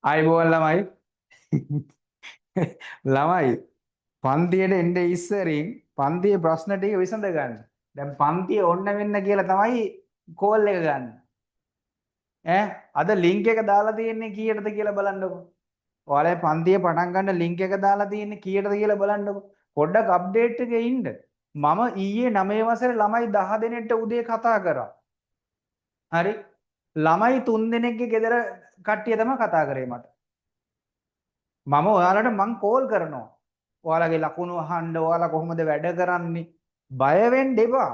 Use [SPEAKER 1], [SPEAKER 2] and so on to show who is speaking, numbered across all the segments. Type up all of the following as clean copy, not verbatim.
[SPEAKER 1] ආයුබෝවන් ළමයි. ළමයි පන්තියට එන්න ඉස්සරින් පන්තියේ ප්‍රශ්න ටික විසඳ ගන්න. දැන් පන්තිය ඔන්න වෙන්න කියලා තමයි කෝල් එක ගන්න. ඈ අද ලින්ක් එක දාලා තියෙන්නේ කීයටද කියලා බලන්නකෝ. ඔයාලා පන්තිය පටන් ගන්න ලින්ක් එක දාලා තියෙන්නේ කීයටද කියලා බලන්නකෝ. පොඩ්ඩක් අප්ඩේට් එකේ ඉන්න. මම ඊයේ 9 වසරේ ළමයි 10 දෙනෙක්ට උදේ කතා කරා. හරි. ළමයි 3 දෙනෙක්ගේ ගෙදර කට්ටිය තමයි කතා කරේ මට. මම ඔයාලට මං කෝල් කරනවා. ඔයාලගේ ලකුණු අහන්න, ඔයාලා කොහොමද වැඩ කරන්නේ? බය වෙන්න එපා.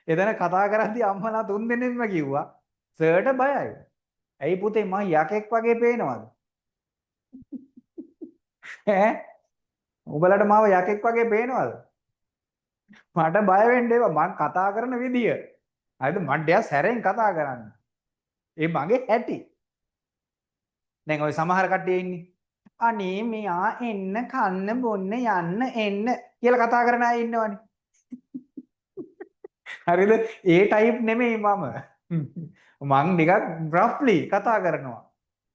[SPEAKER 1] එතන කතා කරද්දි අම්මලා 3 දෙනෙක්ම කිව්වා සර්ට බයයි. ඇයි පුතේ මං යකෙක් වගේ පේනවද? ඈ උඹලට මාව යකෙක් වගේ පේනවද? මට බය වෙන්න එපා. මං කතා කරන විදිය. හරිද? මං ටිකක් සැරෙන් කතා කරන්නේ. ඒ මගේ හැටි. දැන් ඔය සමහර කට්ටිය ඉන්නේ. අනේ මෙයා එන්න කන්න බොන්න යන්න එන්න කියලා කතා කරන අය ඉන්නවනේ. හරිද? ඒ ටයිප් නෙමෙයි මම. මං ටිකක් රෆ්ලි කතා කරනවා.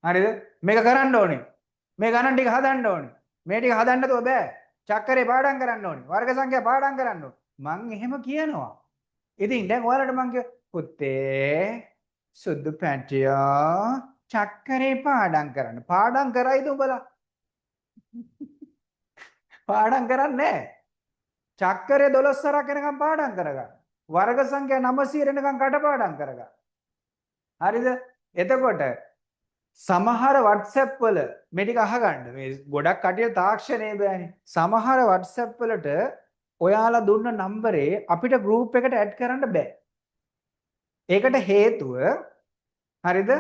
[SPEAKER 1] හරිද? මේක කරන්න ඕනේ. මේ ගණන් ටික හදන්න ඕනේ. මේ ටික හදන්න නැතුව බෑ. චක්කරේ පාඩම් කරන්න ඕනේ. වර්ග සංඛ්‍යා පාඩම් කරන්න ඕනේ. මං එහෙම කියනවා. ඉතින් දැන් ඔයාලට මං කිය පුතේ සුදු පැටියා චක්කරේ පාඩම් කරන්න. පාඩම් කරයිද උඹලා? පාඩම් කරන්නේ නැහැ. චක්කරේ 12 සරක් වෙනකම් පාඩම් කරගන්න. වර්ග සංඛ්‍යා 900 වෙනකම් කටපාඩම් කරගන්න. හරිද? එතකොට සමහර WhatsApp වල මේ ටික අහගන්න. මේ ගොඩක් කටිය තාක්ෂණේ බෑනේ. සමහර WhatsApp වලට ඔයාලා දුන්න නම්බරේ අපිට ගෲප් එකට ඇඩ් කරන්න බෑ. ඒකට හේතුව හරිද?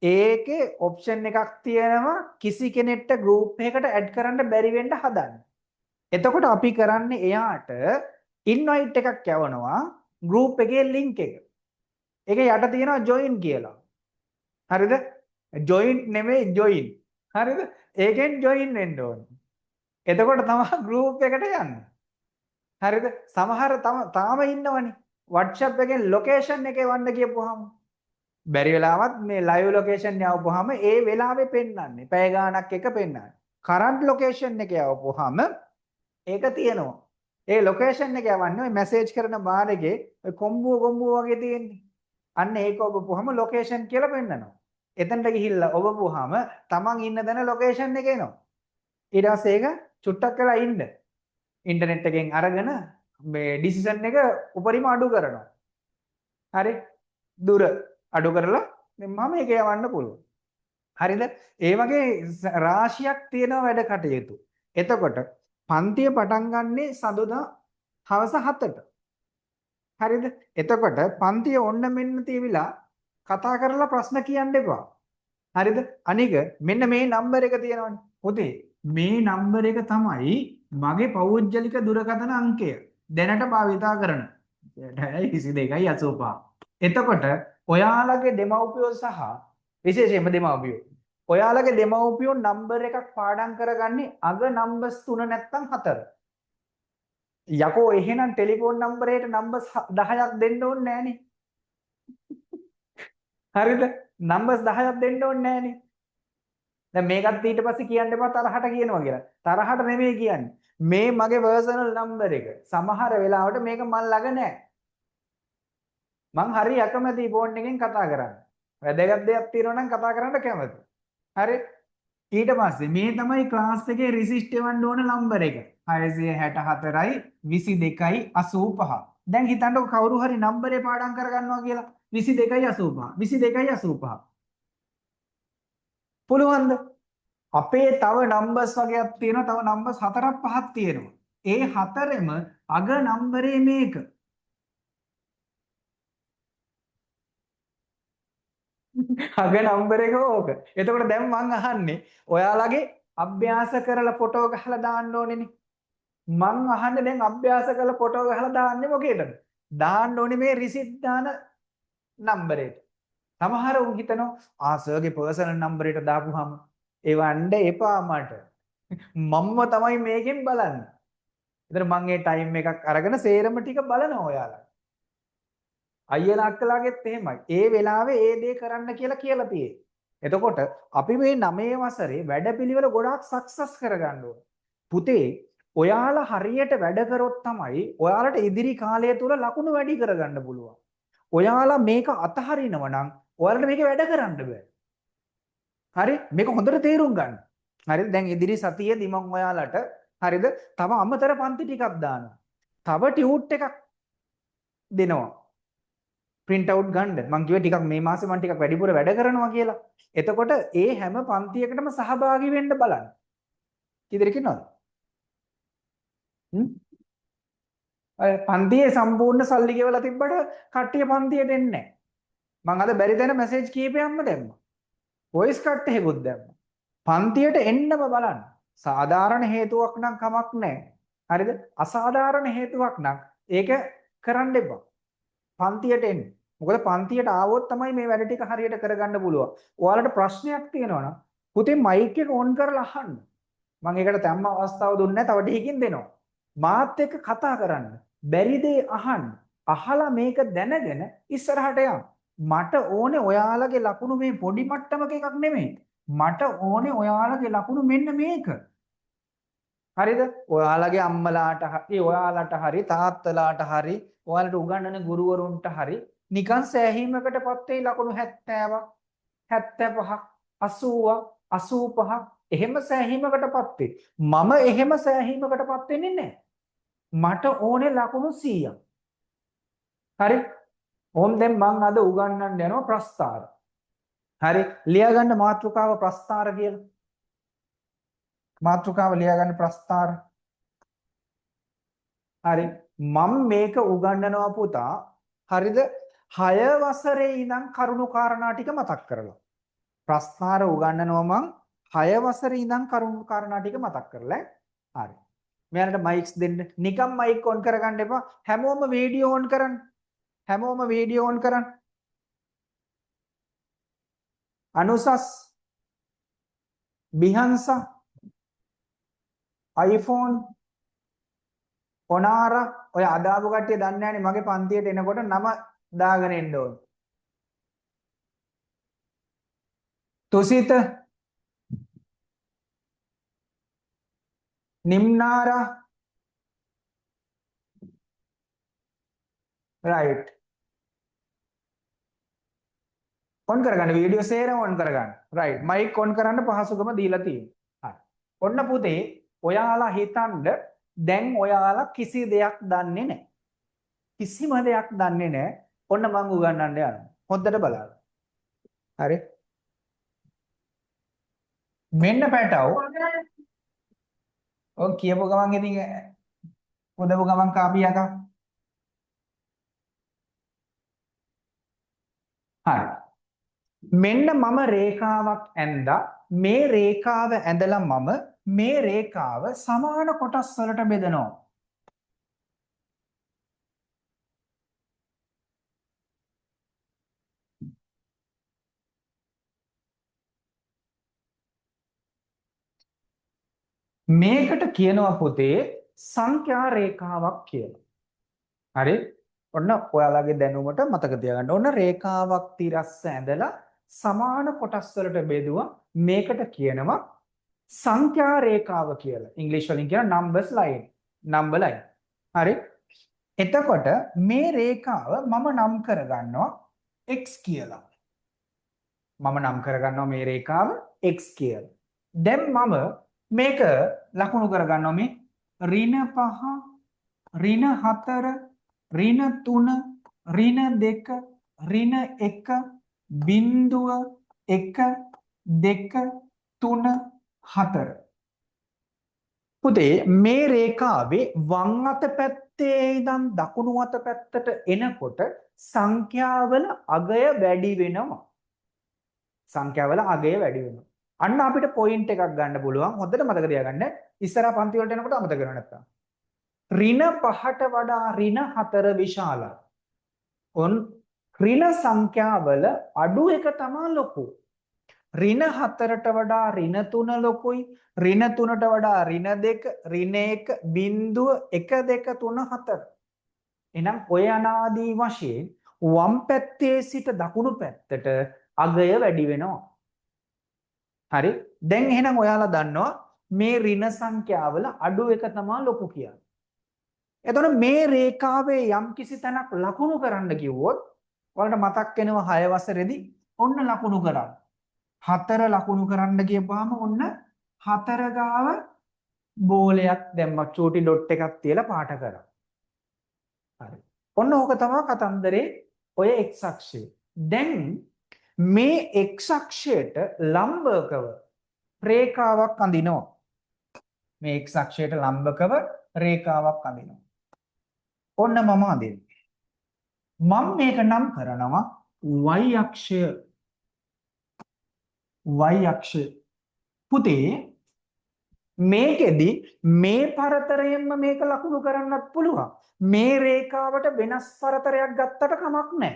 [SPEAKER 1] ඒකේ ඔප්ෂන් එකක් තියෙනවා කිසි කෙනෙක්ට ගෲප් එකකට ඇඩ් කරන්න බැරි වෙන්න හදන්න. එතකොට අපි කරන්නේ එයාට ඉන්වයිට් එකක් යවනවා ගෲප් එකේ ලින්ක් එක. ඒක යට තියෙනවා ජොයින් කියලා. හරිද? ජොයින් නෙමෙයි ජොයින්. හරිද? ඒකෙන් ජොයින් වෙන්න ඕනේ. එතකොට තමයි ගෲප් එකට යන්නේ. හරිද? සමහර තාම ඉන්නවනේ. WhatsApp එකෙන් ලොකේෂන් එක එවන්න කියපුවාම බැරි වෙලාවත් මේ ලයිව් ලොකේෂන් යවපුවාම ඒ වෙලාවේ පෙන්වන්නේ. පැය ගාණක් එක පෙන්වන්නේ. කරන්ට් ලොකේෂන් එක යවපුවාම ඒක තියෙනවා. ඒ ලොකේෂන් එක යවන්නේ ඔය මැසේජ් කරන බාර් එකේ ඔය කොම්බුව කොම්බුව වගේ තියෙන්නේ. අන්න ඒක ඔබපුවාම ලොකේෂන් කියලා පෙන්නනවා. එතනට ගිහිල්ලා ඔබපුවාම තමන් ඉන්න තැන ලොකේෂන් එක එනවා. ඊට පස්සේ ඒක චුට්ටක් වෙලා ඉන්න. ඉන්ටර්නෙට් එකෙන් අරගෙන මේ ඩිසිෂන් එක උපරිම අඩු කරනවා. හරි? දුර අඩු කරලා මම ඒක යවන්න පුළුවන්. හරිද? ඒ වගේ රාශියක් තියෙනවා වැඩ කටයුතු. එතකොට පන්තිය පටන් ගන්නේ සඳුදා හවස 7ට. හරිද? එතකොට පන්තිය ඔන්න මෙන්න තියවිලා කතා කරලා ප්‍රශ්න කියන්න එපා. හරිද? අනික මෙන්න මේ නම්බර් එක තියෙනවනේ. පොතේ මේ නම්බර් එක තමයි මගේ පෞද්ගලික දුරකථන අංකය. දැනට භාවිතා කරන. 2285. එතකොට ඔයාලගේ දෙමව්පියෝ සහ විශේෂයෙන්ම දෙමව්පියෝ ඔයාලගේ දෙමව්පියෝ නම්බර් එකක් පාඩම් කරගන්නේ අග නම්බර්ස් 3 නැත්තම් 4. යකෝ එහෙනම් ටෙලිෆෝන් නම්බරයට නම්බර්ස් 10ක් දෙන්න ඕනේ නෑනේ. හරිද? නම්බර්ස් 10ක් දෙන්න ඕනේ නෑනේ. දැන් මේකත් ඊට පස්සේ කියන්න එපා තරහට කියනවා කියලා. තරහට නෙමෙයි කියන්නේ. මේ මගේ පර්සනල් නම්බර් එක. සමහර වෙලාවට මේක මං ළඟ නෑ. මං හරි අකමැති ෆෝන් එකෙන් කතා කරන්න. වැදගත් දෙයක් තියෙනවා නම් කතා කරන්න කැමති. හරි? ඊට පස්සේ මේ තමයි ක්ලාස් එකේ රිසිස්ට් එවන්න ඕන නම්බර් එක. 664යි 22යි 85. දැන් හිතන්නකෝ කවුරු හරි නම්බරේ පාඩම් කරගන්නවා කියලා. 22යි 85. 22යි 85. පුළුවන්ද? අපේ තව නම්බර්ස් වගේක් තියෙනවා. තව නම්බර්ස් 4ක් 5ක් තියෙනවා. ඒ හතරෙම අග නම්බරේ මේක. අග නම්බර එක ඕක. එතකොට දැන් මං අහන්නේ ඔයාලගේ අභ්‍යාස කරලා ෆොටෝ ගහලා දාන්න ඕනේනේ. මං අහන්නේ දැන් අභ්‍යාස කරලා ෆොටෝ ගහලා දාන්නේ මොකේද? දාන්න ඕනේ මේ රිසිට් දාන නම්බරේට. සමහර උන් හිතනවා ආ සර්ගේ පර්සනල් නම්බරේට දාපුවාම එවන්න එපා මට. මම්ම තමයි මේකෙන් බලන්නේ. එතන මං ඒ ටයිම් එකක් අරගෙන සේරම ටික බලනවා ඔයාලා. අයියලා අක්කලාගෙත් එහෙමයි. ඒ වෙලාවේ ඒ දේ කරන්න කියලා කියලා තියෙන්නේ. එතකොට අපි මේ 9 වසරේ වැඩපිළිවෙල ගොඩාක් සක්සස් කරගන්න ඕන. පුතේ ඔයාලා හරියට වැඩ කරොත් තමයි ඔයාලට ඉදිරි කාලය තුල ලකුණු වැඩි කරගන්න පුළුවන්. ඔයාලා මේක අතහරිනවා නම් ඔයාලට මේක වැඩ කරන්න බෑ. හරි? මේක හොඳට තේරුම් ගන්න. හරිද? දැන් ඉදිරි සතියේදී මම ඔයාලට හරිද? තව අමතර පන්ති ටිකක් දානවා. තව ටියුට් එකක් දෙනවා. ප්‍රින්ට් අවුට් ගන්න. මං කිව්වේ ටිකක් මේ මාසේ මං ටිකක් වැඩිපුර වැඩ කරනවා කියලා. එතකොට ඒ හැම පන්තියකටම සහභාගී වෙන්න බලන්න. කී දෙනෙක් ඉන්නවද? අය පන්තියේ සම්පූර්ණ සල්ලි ගෙවලා තිබ්බට කට්ටිය පන්තියට එන්නේ නැහැ. මං අද බැරි තැන මැසේජ් කීපයක්ම දැම්මා. වොයිස් කට් එකකුත් දැම්මා. පන්තියට එන්නම බලන්න. සාධාරණ හේතුවක් නම් කමක් නැහැ. හරිද? අසාධාරණ හේතුවක් නම් ඒක කරන්න එපා. පන්තියට එන්න. මොකද පන්තියට ආවොත් තමයි මේ වැඩ ටික හරියට කරගන්න පුළුවන්. ඔයාලට ප්‍රශ්නයක් තියෙනවා නම් පුතේ මයික් එක ඔන් කරලා අහන්න. මං ඒකට දැම්ම අවස්ථාව දුන්නේ නැහැ. තව ටිකකින් දෙනවා. මාත් එක්ක කතා කරන්න. බැරි දේ අහන්න. අහලා මේක දැනගෙන ඉස්සරහට යන්න. මට ඕනේ ඔයාලගේ ලකුණු මේ පොඩි මට්ටමක එකක් නෙමෙයි. මට ඕනේ ඔයාලගේ ලකුණු මෙන්න මේක. හරිද? ඔයාලගේ අම්මලාට හරි ඔයාලට හරි තාත්තලාට හරි ඔයාලට උගන්වන ගුරුවරුන්ට හරි නිකන් සෑහීමකටපත් වෙයි ලකුණු 70ක් 75ක් 80ක් 85ක් එහෙම සෑහීමකටපත් වෙයි. මම එහෙම සෑහීමකටපත් වෙන්නේ නැහැ. මට ඕනේ ලකුණු 100ක්. හරි? ඕම් දැන් මං අද උගන්වන්න යනවා ප්‍රස්තාර. හරි? ලියාගන්න මාතෘකාව ප්‍රස්තාර කියලා. මාතෘකාව ලියාගන්න ප්‍රස්තාර. හරි. මම මේක උගන්වනවා පුතා. හරිද? 6 වසරේ ඉඳන් කරුණු කාරණා ටික මතක් කරලා. ප්‍රස්තාර උගන්වනවා මං 6 වසරේ ඉඳන් කරුණු කාරණා ටික මතක් කරලා. හරි. මෙයාලට මයික්ස් දෙන්න. නිකන් මයික් ඔන් කරගන්න එපා. හැමෝම වීඩියෝ ඔන් කරන්න. හැමෝම වීඩියෝ ඔන් කරන්න. අනුසස්, බිහන්සා, iPhone, ඔනාරා ඔය අදාපු කට්ටිය දන්නේ නැහනේ මගේ පන්තියට එනකොට නම දාගෙන එන්න ඕන. තුසිත, නිම්නාරා, රයිට්. ඔන් කරගන්න වීඩියෝ සේරම ඔන් කරගන්න. රයිට්. මයික් ඔන් කරන්න පහසුකම දීලා තියෙනවා. හරි. ඔන්න පුතේ ඔයාලා හිතන්න දැන් ඔයාලා කිසි දෙයක් දන්නේ නැහැ. කිසිම දෙයක් දන්නේ නැහැ. ඔන්න මං උගන්වන්න යනවා. හොඳට බලන්න. හරි. මෙන්න පැටව. ඔය කියපු ගමන් ඉතින් පොදපු ගමන් කාපි යකා. හරි. මෙන්න මම රේඛාවක් ඇඳා. මේ රේඛාව ඇඳලා මම මේ රේඛාව සමාන කොටස් වලට බෙදනවා. මේකට කියනවා පොතේ සංඛ්‍යා රේඛාවක් කියලා. හරි? ඔන්න ඔයාලගේ දැනුමට මතක තියාගන්න. ඔන්න රේඛාවක් තිරස්ස ඇඳලා සමාන කොටස් වලට බෙදුවා. මේකට කියනවා සංඛ්‍යා රේඛාව කියලා. ඉංග්‍රීසි වලින් කියන numbers line. Number line. හරි? එතකොට මේ රේඛාව මම නම් කරගන්නවා x කියලා. මම නම් කරගන්නවා මේ රේඛාව x කියලා. දැන් මම මේක ලකුණු කරගන්නවා මේ ඍණ 5, ඍණ 4, ඍණ 3, ඍණ 2, ඍණ 1, බිංදුව 1, 2, 3, 4. පුතේ මේ රේඛාවේ වම් අත පැත්තේ ඉඳන් දකුණු අත පැත්තට එනකොට සංඛ්‍යාවල අගය වැඩි වෙනවා. සංඛ්‍යාවල අගය වැඩි වෙනවා. අන්න අපිට පොයින්ට් එකක් ගන්න පුළුවන්. හොඳට මතක තියාගන්න. ඉස්සරහා පන්ති වලට එනකොට අමතක වෙනව නැත්තම්. ඍණ 5ට වඩා ඍණ 4 විශාලයි. ඔන් ඍණ සංඛ්‍යාවල අඩු එක තමයි ලොකු. ඍණ 4ට වඩා ඍණ 3 ලොකුයි. ඍණ 3ට වඩා ඍණ 2, ඍණ 1, බිංදුව 1, 2, 3, 4. එහෙනම් ඔය අනාදී වශයෙන් වම් පැත්තේ සිට දකුණු පැත්තට අගය වැඩි වෙනවා. හරි. දැන් එහෙනම් ඔයාලා දන්නවා මේ ඍණ සංඛ්‍යාවල අඩු එක තමයි ලොකු කියන්නේ. එතකොට මේ රේඛාවේ යම් කිසි තැනක් ලකුණු කරන්න කිව්වොත් ඔයාලට මතක් වෙනවා 6 වසරේදී ඔන්න ලකුණු කරන්න. 4 ලකුණු කරන්න කියපුවාම ඔන්න 4 ගාව බෝලයක් දැම්මා, චූටි ඩොට් එකක් තියලා පාට කරා. හරි. ඔන්න ඕක තමයි කතන්දරේ ඔය x අක්ෂය. දැන් මේ x අක්ෂයට ලම්බකව රේඛාවක් අඳිනවා. මේ x අක්ෂයට ලම්බකව රේඛාවක් අඳිනවා. ඔන්න මම අඳින්නේ. මම මේක නම් කරනවා y අක්ෂය. y අක්ෂය. පුතේ මේකෙදි මේ පරතරයෙන්ම මේක ලකුණු කරන්නත් පුළුවන්. මේ රේඛාවට වෙනස් පරතරයක් ගත්තට කමක් නැහැ.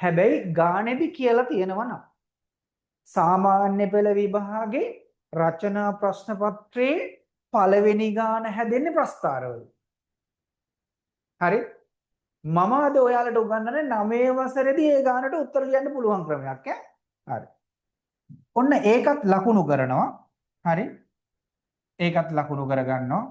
[SPEAKER 1] හැබැයි ගානේදි කියලා තියෙනවා නම් සාමාන්‍ය පෙළ විභාගේ රචනා ප්‍රශ්න පත්‍රයේ පළවෙනි ගාන හැදෙන්නේ ප්‍රස්තාරවල. හරි? මම අද ඔයාලට උගන්වන්නේ 9 වසරේදී ඒ ගානට උත්තර ලියන්න පුළුවන් ක්‍රමයක් ඈ. හරි. ඔන්න ඒකත් ලකුණු කරනවා. හරි. ඒකත් ලකුණු කරගන්නවා.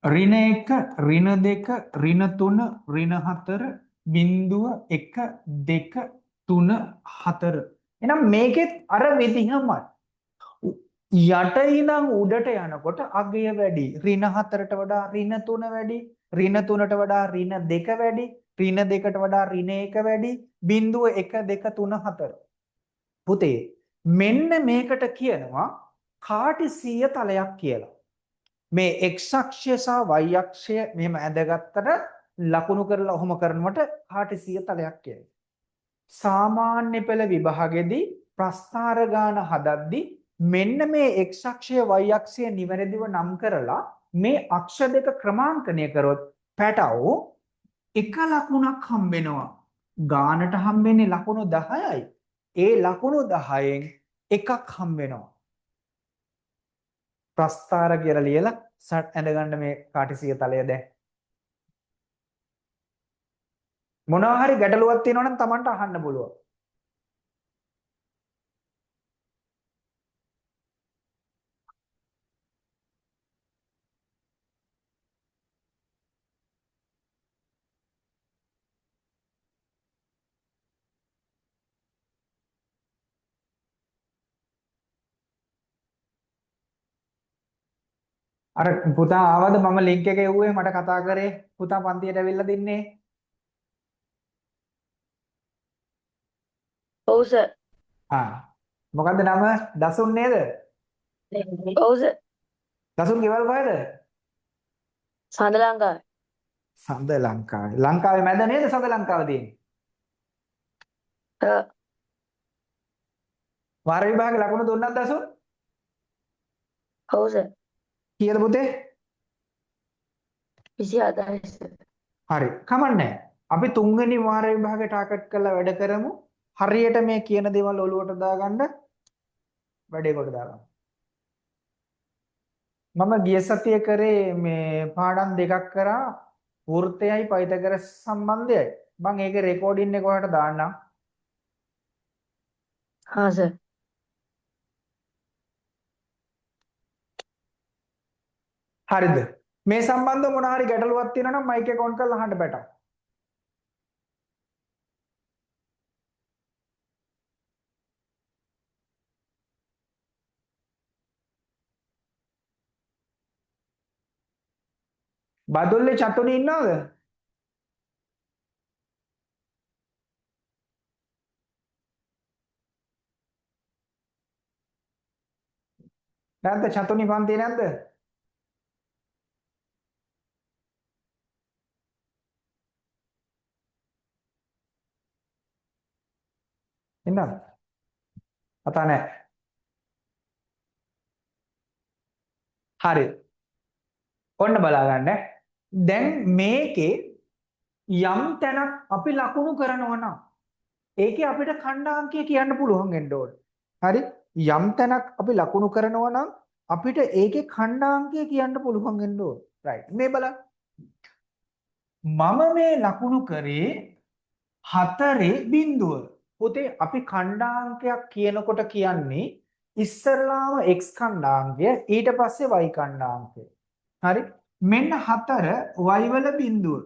[SPEAKER 1] ඍණ 1, ඍණ 2, ඍණ 3, ඍණ 4, බිංදුව 1, 2, 3, 4. එහෙනම් මේකෙත් අර විදිහමයි. යට ඉඳන් උඩට යනකොට අගය වැඩි. ඍණ 4ට වඩා ඍණ 3 වැඩි, ඍණ 3ට වඩා ඍණ 2 වැඩි, ඍණ 2ට වඩා ඍණ 1 වැඩි, බිංදුව 1, 2, 3, 4. පුතේ මෙන්න මේකට කියනවා කාටිසීය තලයක් කියලා. මේ x අක්ෂය සහ y අක්ෂය මෙහෙම ඇඳගත්තට ලකුණු කරලා ඔහොම කරනකොට කාටිසීය තලයක් කියනවා. සාමාන්‍ය පෙළ විභාගෙදී ප්‍රස්ථාර ගාන හදද්දි මෙන්න මේ x අක්ෂය y අක්ෂය නිවැරදිව නම් කරලා මේ අක්ෂ දෙක ක්‍රමාංකණය කරොත් පැටව එක ලකුණක් හම්බෙනවා. ගානට හම්බෙන්නේ ලකුණු 10යි. ඒ ලකුණු 10න් එකක් හම්බෙනවා. ප්‍රස්ථාර කියලා ලියලා සට් ඇඳ ගන්න මේ කාටිසීය තලය දැන්. මොනවා හරි ගැටලුවක් තියෙනවා නම් Tamanට අහන්න පුළුවන්. අර පුතා ආවද? මම ලින්ක් එක එව්වේ, මට කතා කරේ. පුතා පන්තියට ඇවිල්ලා දින්නේ.
[SPEAKER 2] ඔව් සර්.
[SPEAKER 1] ආ මොකද්ද නම? දසුන් නේද?
[SPEAKER 2] ඔව් සර්.
[SPEAKER 1] දසුන් ගෙවල් කොහෙද?
[SPEAKER 2] සඳ ලංකාවේ.
[SPEAKER 1] සඳ ලංකාවේ. ලංකාවේ මැද නේද සඳ ලංකාව තියෙන්නේ?
[SPEAKER 2] ඔව්.
[SPEAKER 1] වාර විභාගේ ලකුණු දුන්නත් දසුන්?
[SPEAKER 2] ඔව් සර්.
[SPEAKER 1] කීයද පුතේ?
[SPEAKER 2] 27යි සර්.
[SPEAKER 1] හරි. කමන්නේ. අපි තුන්වෙනි වාර විභාගේ ටාගට් කරලා වැඩ කරමු. හරියට මේ කියන දේවල් ඔලුවට දාගන්න, වැඩේ කොට දාගන්න. මම ගිය සතියේ කරේ මේ පාඩම් දෙකක් කරා, වෘත්තයයි පයිතගරස් සම්බන්ධයයි. මම ඒකේ රෙකෝඩින් එක ඔයාලට දාන්නම්.
[SPEAKER 2] හා සර්.
[SPEAKER 1] හරිද? මේ සම්බන්ධව මොන හරි ගැටලුවක් තියෙනවා නම් මයික් එක ඔන් කරලා අහන්න බැටා. බදුල්ලේ චතුනි ඉන්නවද? නැද්ද චතුනි පන්තියේ නැද්ද? ඉන්නවද? කතා නැහැ. හරි. ඔන්න බලා ගන්න. දැන් මේකේ යම් තැනක් අපි ලකුණු කරනවා නම් ඒකේ අපිට ඛණ්ඩාංකය කියන්න පුළුවන් වෙන්න ඕන. හරි? යම් තැනක් අපි ලකුණු කරනවා නම් අපිට ඒකේ ඛණ්ඩාංකය කියන්න පුළුවන් වෙන්න ඕන. රයිට්. මේ බලන්න. මම මේ ලකුණු කරේ 4 බිංදුව. පුතේ අපි ඛණ්ඩාංකයක් කියනකොට කියන්නේ ඉස්සරලාම x ඛණ්ඩාංකය ඊට පස්සේ y ඛණ්ඩාංකය. හරි? මෙන්න 4 y වල බිංදුව.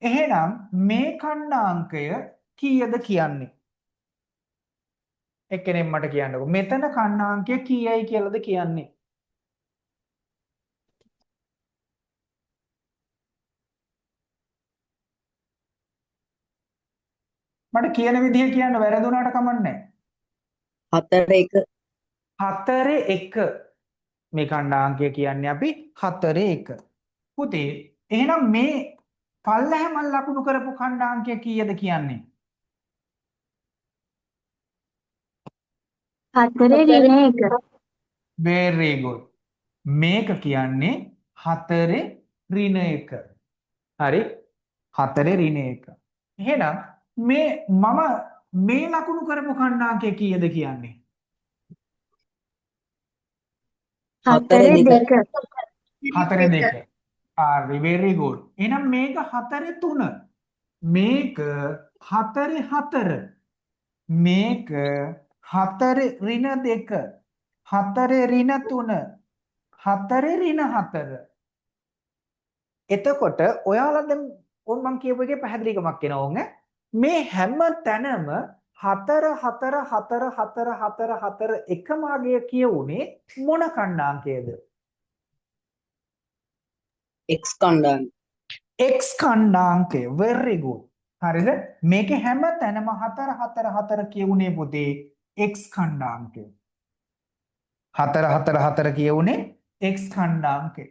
[SPEAKER 1] එහෙනම් මේ ඛණ්ඩාංකය කීයද කියන්නේ? එක්කෙනෙක් මට කියන්නකෝ. මෙතන ඛණ්ඩාංකය කීයයි කියලාද කියන්නේ? මට කියන විදිහ කියන්න වැරදුනාට කමක් නැහැ.
[SPEAKER 3] 4 1.
[SPEAKER 1] 4 1. මේ ඛණ්ඩාංකය කියන්නේ අපි 4 1. පුතේ එහෙනම් මේ පල්ලෙහා මම ලකුණු කරපු ඛණ්ඩාංකය කීයද කියන්නේ?
[SPEAKER 4] 4 ඍණ 1.
[SPEAKER 1] Very good. මේක කියන්නේ 4 ඍණ 1. හරි? 4 ඍණ 1. එහෙනම් මේ මම මේ ලකුණු කරපු ඛණ්ඩාංකය කීයද කියන්නේ?
[SPEAKER 4] 4 2.
[SPEAKER 1] 4 2. හරි, very good. එහෙනම් මේක 4 3. මේක 4 4. මේක 4 ඍණ 2. 4 ඍණ 3. 4 ඍණ 4. එතකොට ඔයාලා දැන් ඔන්න මං කියපු එකේ පැහැදිලිකමක් එනවා ඕන් ඈ. මේ හැම තැනම 4 4 4 4 4 4 එකම අගය කියුනේ මොන ඛණ්ඩාංකයද?
[SPEAKER 3] X ඛණ්ඩාංකය.
[SPEAKER 1] X ඛණ්ඩාංකය. Very good. හරිද? මේකේ හැම තැනම 4 4 4 කියුනේ පුතේ x ඛණ්ඩාංකය. 4 4 4 කියුනේ x ඛණ්ඩාංකය.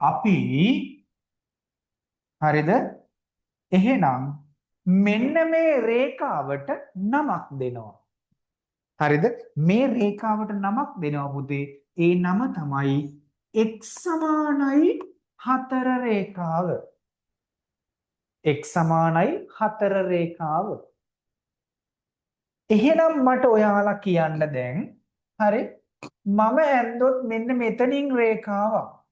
[SPEAKER 1] අපි හරිද? එහෙනම් මෙන්න මේ රේඛාවට නමක් දෙනවා. හරිද? මේ රේඛාවට නමක් දෙනවා පුතේ. ඒ නම තමයි x සමානයි 4 රේඛාව. x සමානයි 4 රේඛාව. එහෙනම් මට ඔයාලා කියන්න දැන් හරි මම ඇන්දොත් මෙන්න මෙතනින් රේඛාවක්.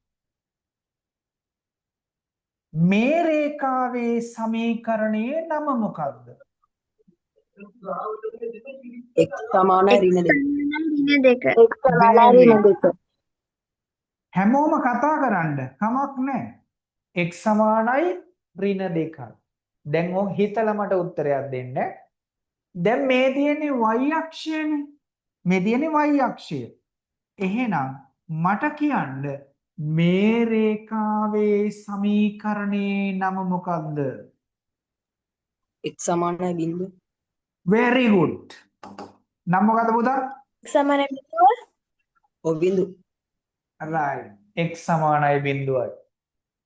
[SPEAKER 1] මේ රේඛාවේ සමීකරණයේ නම මොකක්ද?
[SPEAKER 3] X සමානයි ඍණ 2.
[SPEAKER 4] ඍණ 2.
[SPEAKER 2] x සමානයි ඍණ 2.
[SPEAKER 1] හැමෝම කතා කරන්න කමක් නැහැ. x සමානයි ඍණ 2. දැන් ඔන් හිතලා මට උත්තරයක් දෙන්න. දැන් මේ තියෙන්නේ y අක්ෂයනේ. මේ තියෙන්නේ y අක්ෂය. එහෙනම් මට කියන්න මේ රේඛාවේ සමීකරණයේ නම මොකක්ද?
[SPEAKER 3] X සමානයි බිංදුව.
[SPEAKER 1] Very good. නම මොකද්ද පුතා?
[SPEAKER 4] x සමානයි බිංදුව.
[SPEAKER 3] ඔව් බිංදුව.
[SPEAKER 1] Right. x සමානයි බිංදුවයි.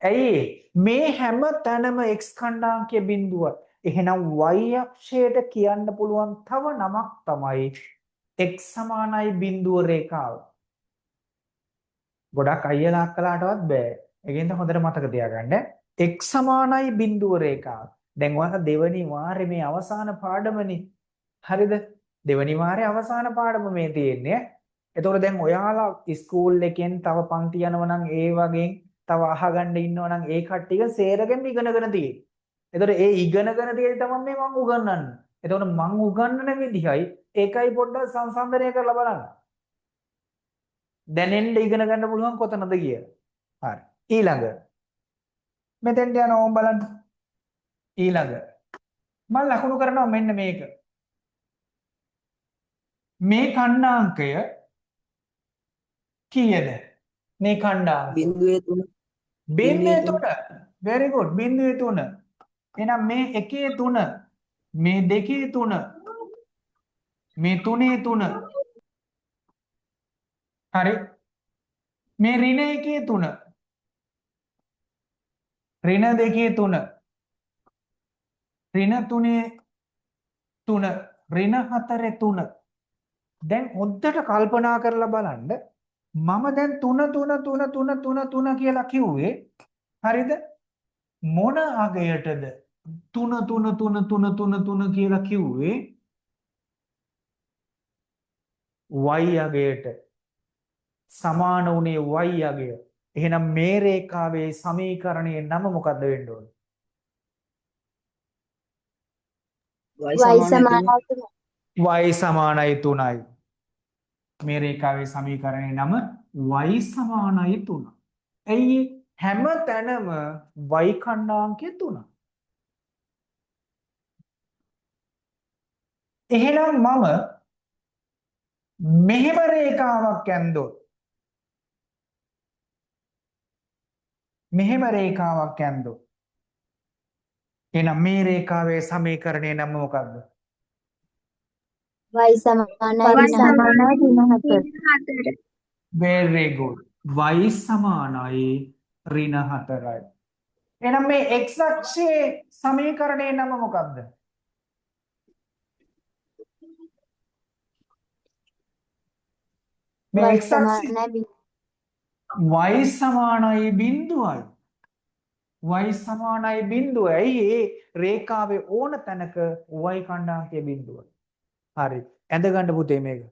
[SPEAKER 1] ඇයි මේ හැම තැනම x ඛණ්ඩාංකය බිංදුවයි. එහෙනම් y අක්ෂයට කියන්න පුළුවන් තව නමක් තමයි x සමානයි බිංදුව රේඛාව. ගොඩක් අයියලා අක්කලාටවත් බෑ. ඒකෙන්ද හොඳට මතක තියාගන්න. x සමානයි බිංදුව රේඛාව. දැන් ඔයාලා දෙවනි වාරේ මේ අවසාන පාඩමනේ. හරිද? දෙවනි වාරේ අවසාන පාඩම මේ තියෙන්නේ. එතකොට දැන් ඔයාලා ඉස්කෝල් එකෙන් තව පන්ති යනවා නම් ඒ වගේ තව අහගන්න ඉන්නවා නම් ඒ කට්ටිය සේරගෙම ඉගෙනගෙන තියෙන්නේ. එතකොට ඒ ඉගෙනගෙන තියෙන තමයි මේ මං උගන්වන්නේ. එතකොට මං උගන්වන විදිහයි ඒකයි පොඩ්ඩක් සංසන්දනය කරලා බලන්න. දැනෙන්න ඉගෙන ගන්න පුළුවන් කොතනද කියලා. හරි. ඊළඟ මෙතෙන්ට යන ඕම් බලන්න. ඊළඟ මං ලකුණු කරනවා මෙන්න මේක. මේ ඛණ්ඩාංකය කීයද? මේ ඛණ්ඩාංකය
[SPEAKER 3] 0.3.
[SPEAKER 1] 0.3. Very good. 0.3. එහෙනම් මේ 1 3 මේ 2 3 මේ 3 3 හරි මේ ඍණ 1 3 ඍණ 2 3 ඍණ 3 3 ඍණ 4 3. දැන් හොද්දට කල්පනා කරලා බලන්න මම දැන් 3 3 3 3 3 3 කියලා කිව්වේ හරිද? මොන අගයටද 3 3 3 3 3 3 කියලා කිව්වේ? Y අගයට. සමාන වුණේ y අගය. එහෙනම් මේ රේඛාවේ සමීකරණයේ නම මොකද්ද වෙන්න ඕනේ?
[SPEAKER 3] Y
[SPEAKER 4] y
[SPEAKER 3] සමානයි 3.
[SPEAKER 4] සමානයි
[SPEAKER 1] y සමානයි 3යි. මේ රේඛාවේ සමීකරණයේ නම y සමානයි 3. ඇයි හැම තැනම y ඛණ්ඩාංකය 3. එහෙනම් මම මෙහෙම රේඛාවක් ඇන්දොත්, මෙහෙම රේඛාවක් ඇන්දොත්, එහෙනම් මේ රේඛාවේ සමීකරණයේ නම මොකද්ද?
[SPEAKER 4] y සමානයි
[SPEAKER 2] y
[SPEAKER 4] සමානයි ඍණ 4.
[SPEAKER 2] 4.
[SPEAKER 1] Very good. Y සමානයි ඍණ 4යි. එහෙනම් මේ x අක්ෂයේ සමීකරණයේ නම මොකද්ද? මේ
[SPEAKER 4] y
[SPEAKER 1] x අක්ෂයේ
[SPEAKER 4] සමානයි
[SPEAKER 1] y සමානයි බිඳුවයි. Y සමානයි බිඳුවයි. ඇයි ඒ රේඛාවේ ඕන තැනක y ඛණ්ඩාංකය බිඳුවයි. හරි. ඇඳ ගන්න පුතේ මේක.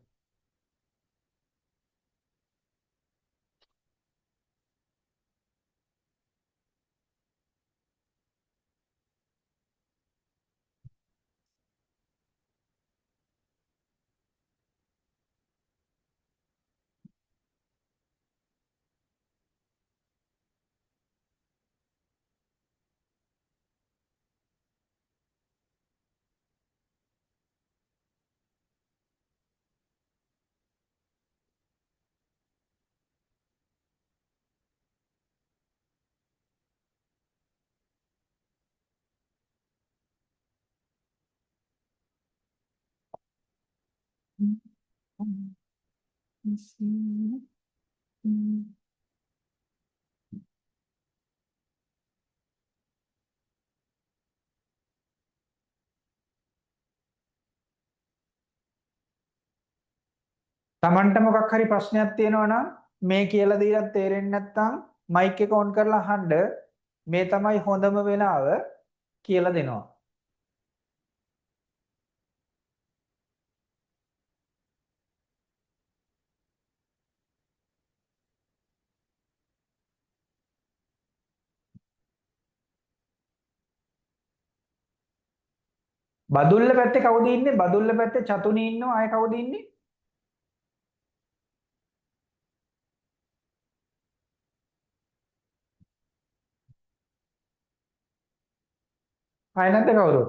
[SPEAKER 1] තමන්ට මොකක් හරි ප්‍රශ්නයක් තියෙනවා නම් මේ කියලා දීලා තේරෙන්නේ නැත්නම් මයික් එක ඔන් කරලා අහන්න. මේ තමයි හොඳම වෙලාව කියලා දෙනවා. බදුල්ල පැත්තේ කවුද ඉන්නේ? බදුල්ල පැත්තේ චතුනි ඉන්නවා. ආය කවුද ඉන්නේ? ආය නැද්ද කවුරු?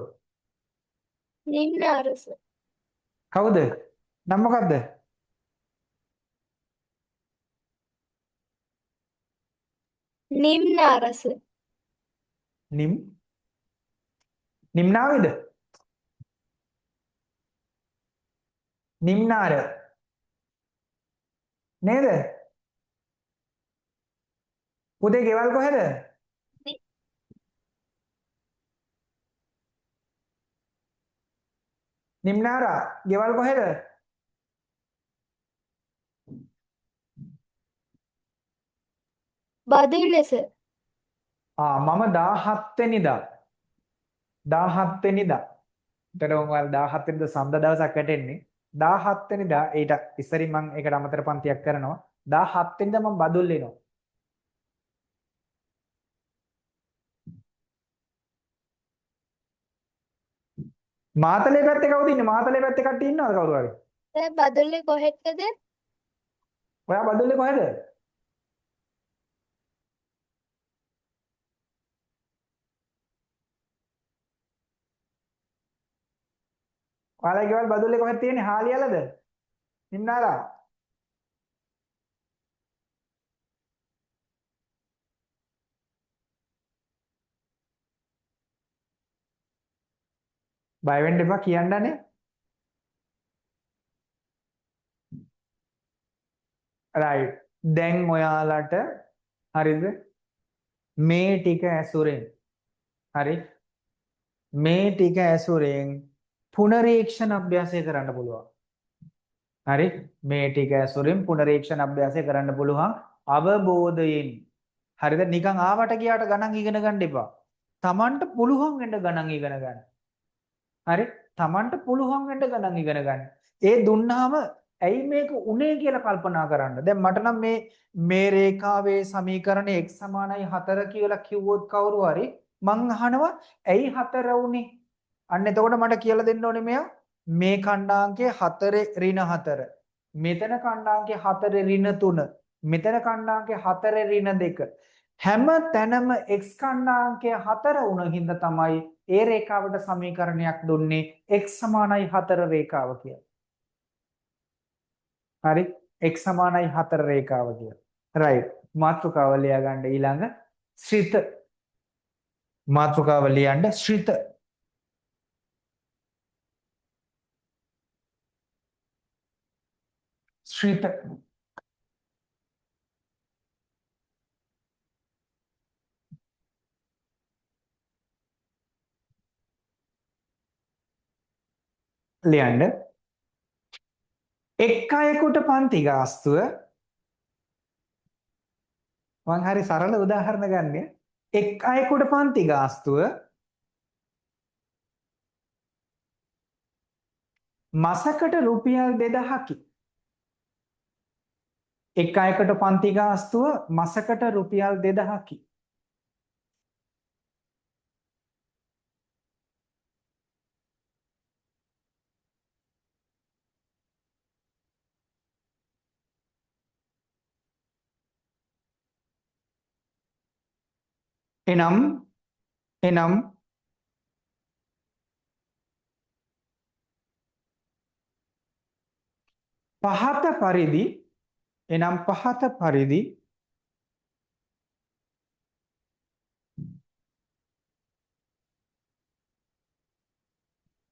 [SPEAKER 4] නිම්නාර සර්.
[SPEAKER 1] කවුද? නම මොකද්ද?
[SPEAKER 4] නිම්නාර සර්.
[SPEAKER 1] නිම් නිම්නාවිද? නිම්නාර නේද? පුතේ ගෙවල් කොහෙද? නිම්නාරා ගෙවල් කොහෙද?
[SPEAKER 4] බදුල්ල සර්.
[SPEAKER 1] ආ මම 17 වෙනිදා 17 වෙනිදා එතකොට ඔයාලා 17 වෙනිදා සඳ දවසක් වැටෙන්නේ. 17 වෙනිදා ඊට ඉස්සරින් මම ඒකට අමතර පන්තියක් කරනවා. 17 වෙනිදා මම බදුල්ල එනවා. මාතලේ පැත්තේ කවුද ඉන්නේ? මාතලේ පැත්තේ කට්ටිය ඉන්නවද කවුරු හරි?
[SPEAKER 4] සර් බදුල්ලේ කොහෙටද?
[SPEAKER 1] ඔයා බදුල්ලේ කොහෙද? ඔයාලා ගෙවල් බදුල්ලේ කොහෙද තියෙන්නේ? හාලියලද? නිම්නාරා? බය වෙන්න එපා කියන්නනේ. රයිට්. දැන් ඔයාලට හරිද? මේ ටික ඇසුරෙන් හරි මේ ටික ඇසුරෙන් පුනරීක්ෂණ අභ්‍යාසය කරන්න පුළුවන්. හරි මේ ටික ඇසුරෙන් පුනරීක්ෂණ අභ්‍යාසය කරන්න පුළුවන් අවබෝධයෙන්. හරිද? නිකන් ආවට ගියාට ගණන් ඉගෙන ගන්න එපා. Tamanට පුළුවන් වෙන්න ගණන් ඉගෙන ගන්න. හරි? Tamanට පුළුවන් වෙන්න ගණන් ඉගෙන ගන්න. ඒ දුන්නාම ඇයි මේක උනේ කියලා කල්පනා කරන්න. දැන් මට නම් මේ මේ රේඛාවේ සමීකරණය x සමානයි 4 කියලා කිව්වොත් කවුරු හරි මං අහනවා ඇයි 4 උනේ? අන්න එතකොට මට කියලා දෙන්න ඕනේ මෙයා මේ ඛණ්ඩාංකය 4 ඍණ 4. මෙතන ඛණ්ඩාංකය 4 ඍණ 3. මෙතන ඛණ්ඩාංකය 4 ඍණ 2. හැම තැනම x ඛණ්ඩාංකය 4 වුණ හින්දා තමයි ඒ රේඛාවට සමීකරණයක් දුන්නේ x සමානයි 4 රේඛාව කියලා. හරි, x සමානයි 4 රේඛාව කියලා. රයිට්. මාතෘකාව ලියා ගන්න ඊළඟ ශ්‍රිත. මාතෘකාව ලියන්න ශ්‍රිත. ශ්‍රිත ලියන්න. එක් අයෙකුට පන්ති ගාස්තුව, මං හරි සරල උදාහරණ ගන්න. එක් අයෙකුට පන්ති ගාස්තුව මසකට රුපියල් 2000කි. එක් අයෙකුට පන්ති ගාස්තුව මසකට රුපියල් 2000කි. එනම් එනම් පහත පරිදි එනම් පහත පරිදි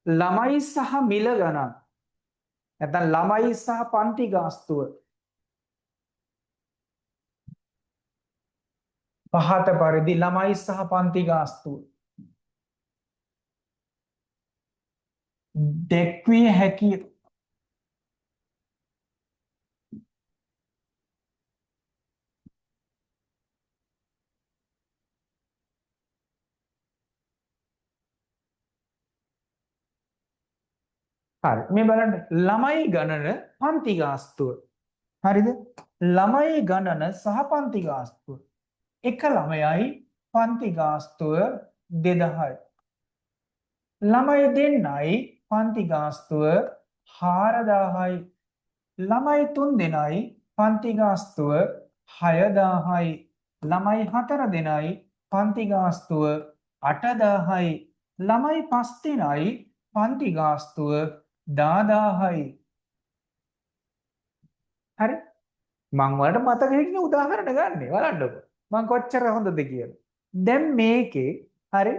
[SPEAKER 1] ළමයි සහ මිල ගණන් නැත්නම් ළමයි සහ පන්ති ගාස්තුව පහත පරිදි ළමයි සහ පන්ති ගාස්තුව දැක්විය හැකිය. හරි, මේ බලන්න ළමයි ගණන පන්ති ගාස්තුව. හරිද? ළමයි ගණන සහ පන්ති ගාස්තුව. එක ළමයයි පන්ති ගාස්තුව 2000යි. ළමයි දෙන්නයි පන්ති ගාස්තුව 4000යි. ළමයි තුන් දෙනයි පන්ති ගාස්තුව 6000යි. ළමයි හතර දෙනයි පන්ති ගාස්තුව 8000යි. ළමයි පස් දෙනයි පන්ති ගාස්තුව 10000යි. හරි, මං ඔයාලට මතක හිටින උදාහරණ ගන්නෙ බලන්නකෝ මං කොච්චර හොඳද කියලා. දැන් මේකේ හරි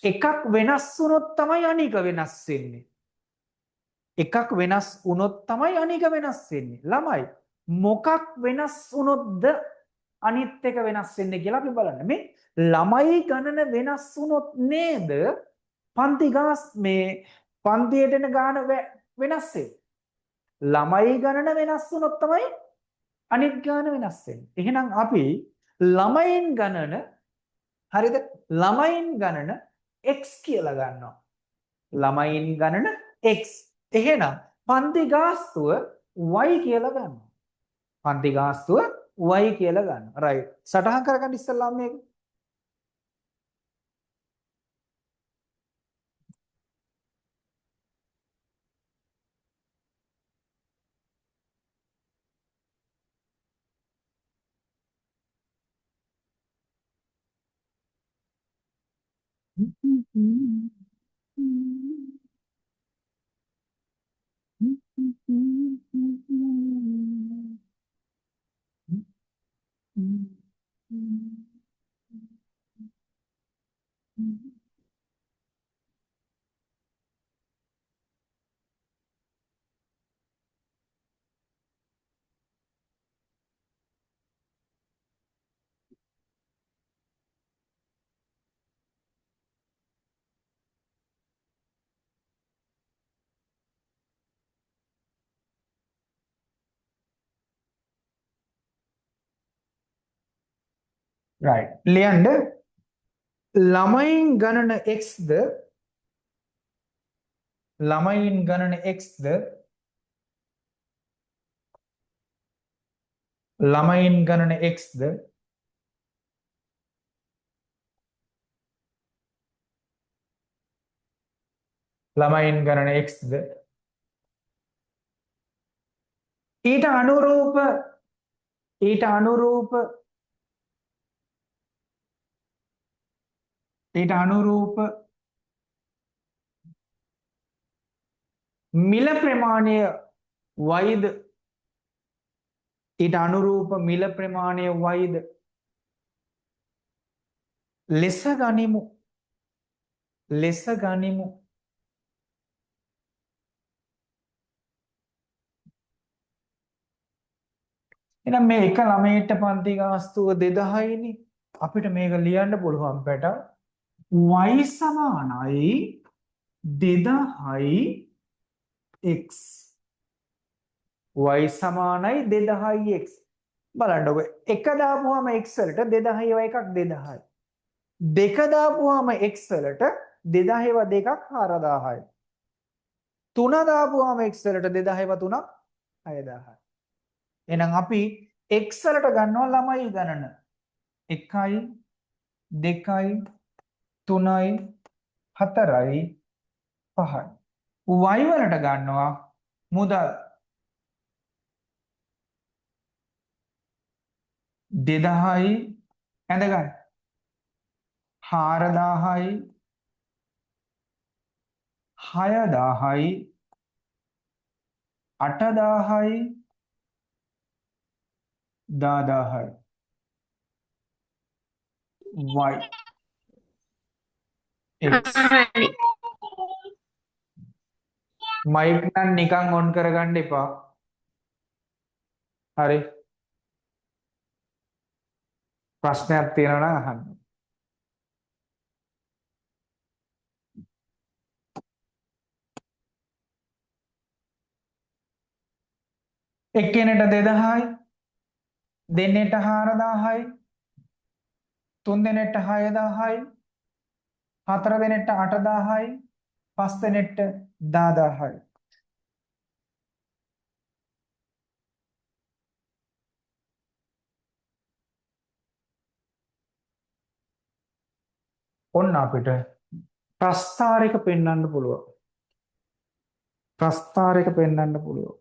[SPEAKER 1] එකක් වෙනස් වුණොත් තමයි අනික වෙනස් වෙන්නේ. එකක් වෙනස් වුණොත් තමයි අනික වෙනස් වෙන්නේ. ළමයි මොකක් වෙනස් වුණොත්ද අනිත් එක වෙනස් වෙන්නේ කියලා අපි බලන්න. මේ ළමයි ගණන වෙනස් වුණොත් නේද පන්ති ගාස් මේ පන්තියට එන ගාන වෙනස් වෙන්නේ. ළමයි ගණන වෙනස් වුණොත් තමයි අනිත් ගාන වෙනස් වෙන්නේ. එහෙනම් අපි ළමයින් ගණන, හරිද? ළමයින් ගණන x කියලා ගන්නවා. ළමයින් ගණන x. එහෙනම් පන්ති ගාස්තුව y කියලා ගන්නවා. පන්ති ගාස්තුව y කියලා ගන්නවා. රයිට්. සටහන් කරගන්න ඉස්සෙල්ලාම මේක. Right. ලියන්න ළමයින් ගණන x ද ළමයින් ගණන x ද ළමයින් ගණන x ද? ළමයින් ගණන x ද? ඊට අනුරූප ඊට අනුරූප ඊට අනුරූප මිල ප්‍රමාණය y ද? ඊට අනුරූප මිල ප්‍රමාණය y ද ලෙස ගනිමු. ලෙස ගනිමු. එහෙනම් මේ එක ළමයෙක්ට පන්ති ගාස්තුව 2000යිනේ. අපිට මේක ලියන්න පුළුවන් පැටව y සමානයි 2000යි x. y සමානයි 2000යි x. බලන්නකො එක දාපුවාම x වලට 2000 ඒවා එකක් 2000යි. දෙක දාපුවාම x වලට 2000 ඒවා දෙකක් 4000යි. තුන දාපුවාම x වලට 2000 ඒවා තුනක් 6000යි. එහෙනම් අපි x වලට ගන්නවා ළමයි ගණන 1යි 2යි 3යි 4යි 5යි. y වලට ගන්නවා මුදල් 2000යි ඇඳ ගන්න 4000යි 6000යි 8000යි 10000යි. y x. Mic නම් නිකන් ඔන් කරගන්න එපා. හරි. ප්‍රශ්නයක් තියෙනවා නම් අහන්න. එක්කෙනෙක්ට 2000යි, දෙන්නෙක්ට 4000යි, තුන් දෙනෙක්ට 6000යි, හතර දෙනෙක්ට 8000යි, පස් දෙනෙක්ට 10000යි. ඔන්න අපිට ප්‍රස්ථාරයක පෙන්වන්න පුළුවන්. ප්‍රස්ථාරයක පෙන්වන්න පුළුවන්.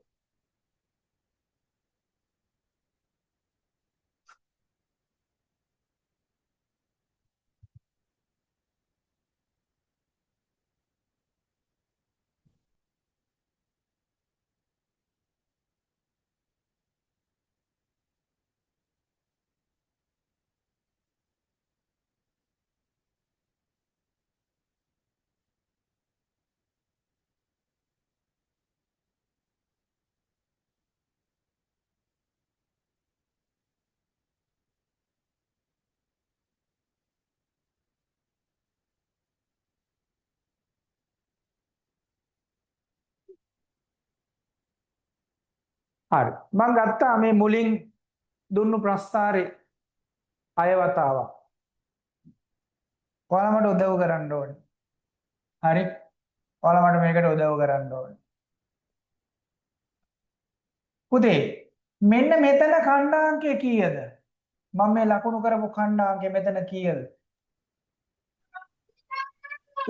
[SPEAKER 1] හරි. මං ගත්තා මේ මුලින් දුන්නු ප්‍රස්තාරේ අය වතාවක්. ඔයාලා මට උදව් කරන්න ඕනේ. හරි. ඔයාලා මට මේකට උදව් කරන්න ඕනේ. පුතේ මෙන්න මෙතන ඛණ්ඩාංකය කීයද? මම මේ ලකුණු කරපු ඛණ්ඩාංකය මෙතන කීයද?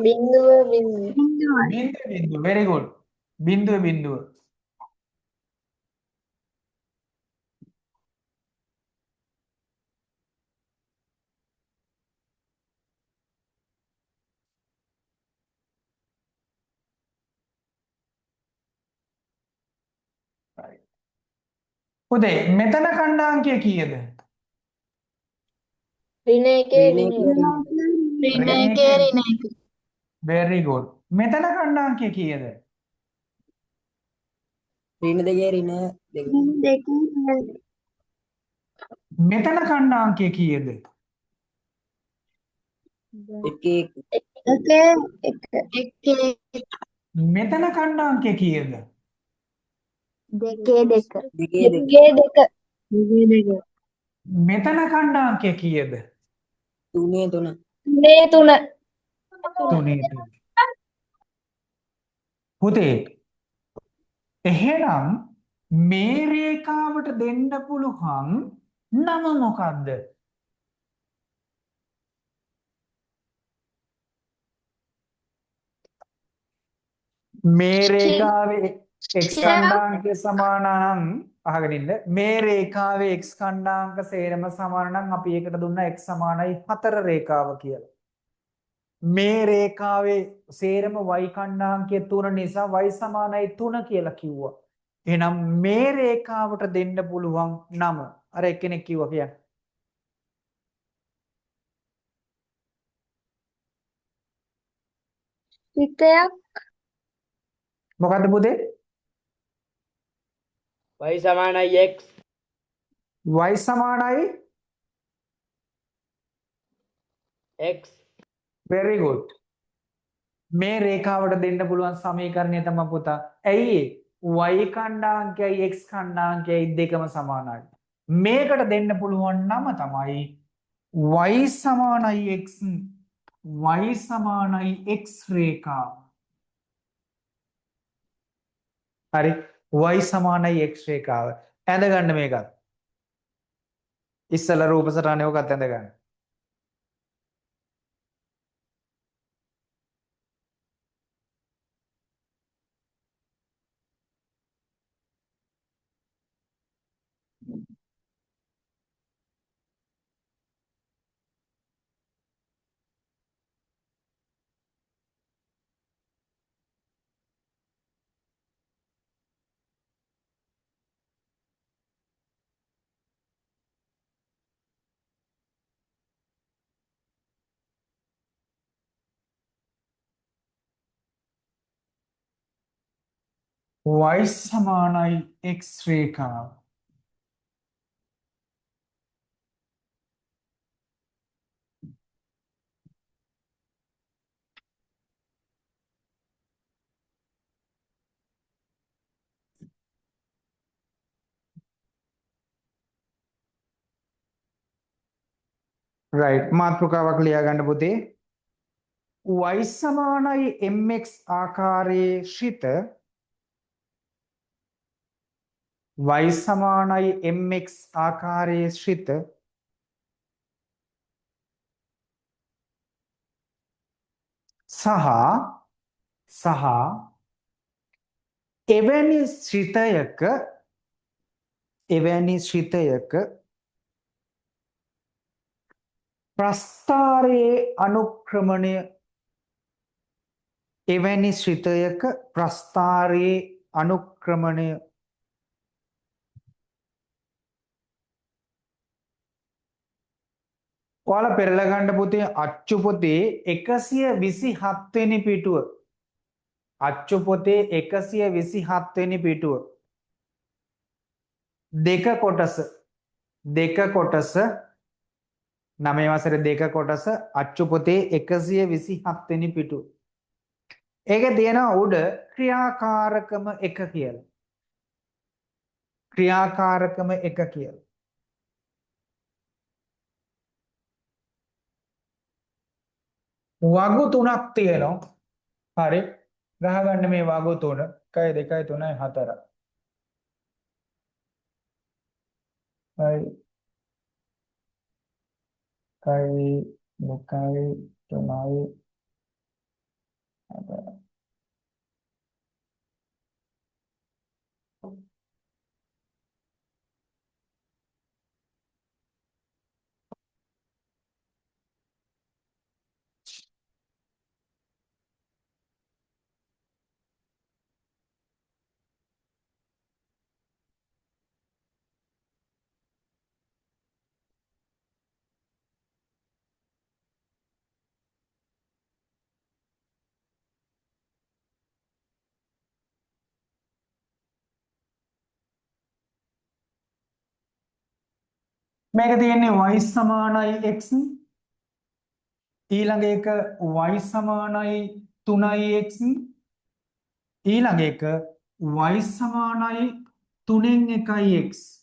[SPEAKER 2] බිංදුව බිංදුව.
[SPEAKER 1] බිංදුව බිංදුව. Very good. බිංදුව බිංදුව. පුතේ මෙතන ඛණ්ඩාංකය කීයද?
[SPEAKER 2] ඍණ එකේ ඍණ එක.
[SPEAKER 4] ඍණ එකේ ඍණ එක.
[SPEAKER 1] Very good. මෙතන ඛණ්ඩාංකය කීයද?
[SPEAKER 3] ඍණ දෙකේ ඍණ දෙක.
[SPEAKER 1] මෙතන ඛණ්ඩාංකය කීයද?
[SPEAKER 3] එකේ එක.
[SPEAKER 4] එකේ එක.
[SPEAKER 1] මෙතන ඛණ්ඩාංකය කීයද?
[SPEAKER 4] දෙකේ දෙක.
[SPEAKER 3] දෙකේ දෙක.
[SPEAKER 4] දෙකේ දෙක.
[SPEAKER 1] මෙතන ඛණ්ඩාංකය කීයද?
[SPEAKER 3] තුනේ තුන.
[SPEAKER 4] තුනේ තුන.
[SPEAKER 1] තුනේ තුන. පුතේ එහෙනම් මේ රේඛාවට දෙන්න පුළුවන් නම මොකද්ද? මේ රේඛාවේ x ඛණ්ඩාංකය සමාන නම් අහගෙන ඉන්න. මේ රේඛාවේ x ඛණ්ඩාංක සේරම සමාන නම් අපි ඒකට දුන්නා x සමානයි 4 රේඛාව කියලා. මේ රේඛාවේ සේරම y ඛණ්ඩාංකය 3 නිසා y සමානයි 3 කියලා කිව්වා. එහෙනම් මේ රේඛාවට දෙන්න පුළුවන් නම අර එක්කෙනෙක් කිව්වා කියන්න.
[SPEAKER 2] හිතයක්.
[SPEAKER 1] මොකද්ද පුතේ?
[SPEAKER 5] Y සමානයි x.
[SPEAKER 1] Y සමානයි
[SPEAKER 5] x.
[SPEAKER 1] Very good. මේ රේඛාවට දෙන්න පුළුවන් සමීකරණය තමයි පුතා. ඇයි ඒ? Y ඛණ්ඩාංකයයි x ඛණ්ඩාංකයයි දෙකම සමානයි. මේකට දෙන්න පුළුවන් නම තමයි y සමානයි x, y සමානයි x රේඛාව. හරි, y සමානයි x රේඛාව. ඇඳ ගන්න මේකත්. ඉස්සෙල්ලා රූප සටහනේ ඔකත් ඇඳ ගන්න. Y සමානයි x රේඛාව. රයිට්, මාතෘකාවක් ලියා ගන්න පුතේ. Y සමානයි mx ආකාරයේ ශ්‍රිත y සමානයි mx ආකාරයේ ශ්‍රිත සහ සහ එවැනි ශ්‍රිතයක එවැනි ශ්‍රිතයක ප්‍රස්ථාරයේ අනුක්‍රමණය එවැනි ශ්‍රිතයක ප්‍රස්ථාරයේ අනුක්‍රමණය ඔයාලා පෙරලා ගන්න පොතේ අච්චු පොතේ 127 වෙනි පිටුව. අච්චු පොතේ 127 වෙනි පිටුව. දෙක කොටස දෙක කොටස නවය වසරේ දෙක කොටස අච්චු පොතේ 127 වෙනි පිටුව. ඒකේ තියෙනවා උඩ ක්‍රියාකාරකම 1 කියලා. ක්‍රියාකාරකම 1 කියලා. වගු තුනක් තියෙනවා. හරි. ගහගන්න මේ වගු තුන 1 2 3 4. හරි. 1 2 3 4. මේක තියෙන්නේ y සමානයි x, ඊළඟ එක y සමානයි 3x, ඊළඟ එක y සමානයි 3න් 1x.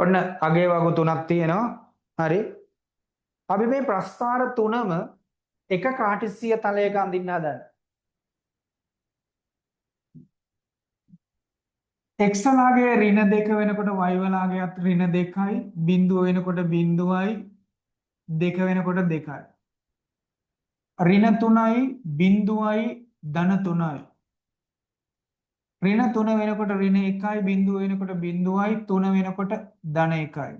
[SPEAKER 1] ඔන්න අගේ වගු තුනක් තියෙනවා. හරි. අපි මේ ප්‍රස්ථාර තුනම එක කාටිසිය තලයක අඳින්න හදන්නේ. X වලගේ ඍණ 2 වෙනකොට y වලගේත් ඍණ 2යි, බිඳුව වෙනකොට බිඳුවයි, 2 වෙනකොට 2යි. ඍණ 3යි, බිඳුවයි, ධන 3යි. ඍණ 3 වෙනකොට ඍණ 1යි, බිඳුව වෙනකොට බිඳුවයි, 3 වෙනකොට ධන 1යි.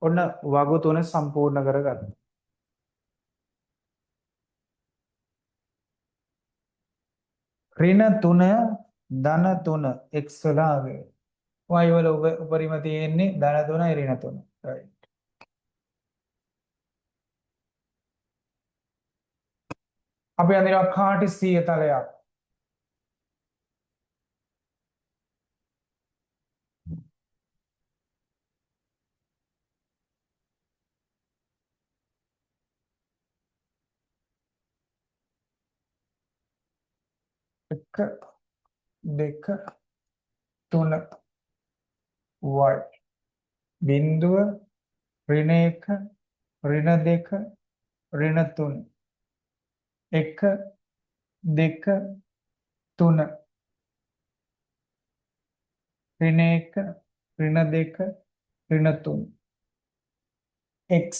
[SPEAKER 1] ඔන්න වගු තුන සම්පූර්ණ කරගත්තා. ඍණ 3 ධන 3 x වල ආවේ. y වල උපරිම තියෙන්නේ ධන 3යි ඍණ 3. Right. අපි අඳිනවා කාටිසීය තලයක්. එක දෙක තුන y බිඳුව ඍණ 1 ඍණ 2 ඍණ 3 1 2 3 ඍණ 1 ඍණ 2 ඍණ 3 x.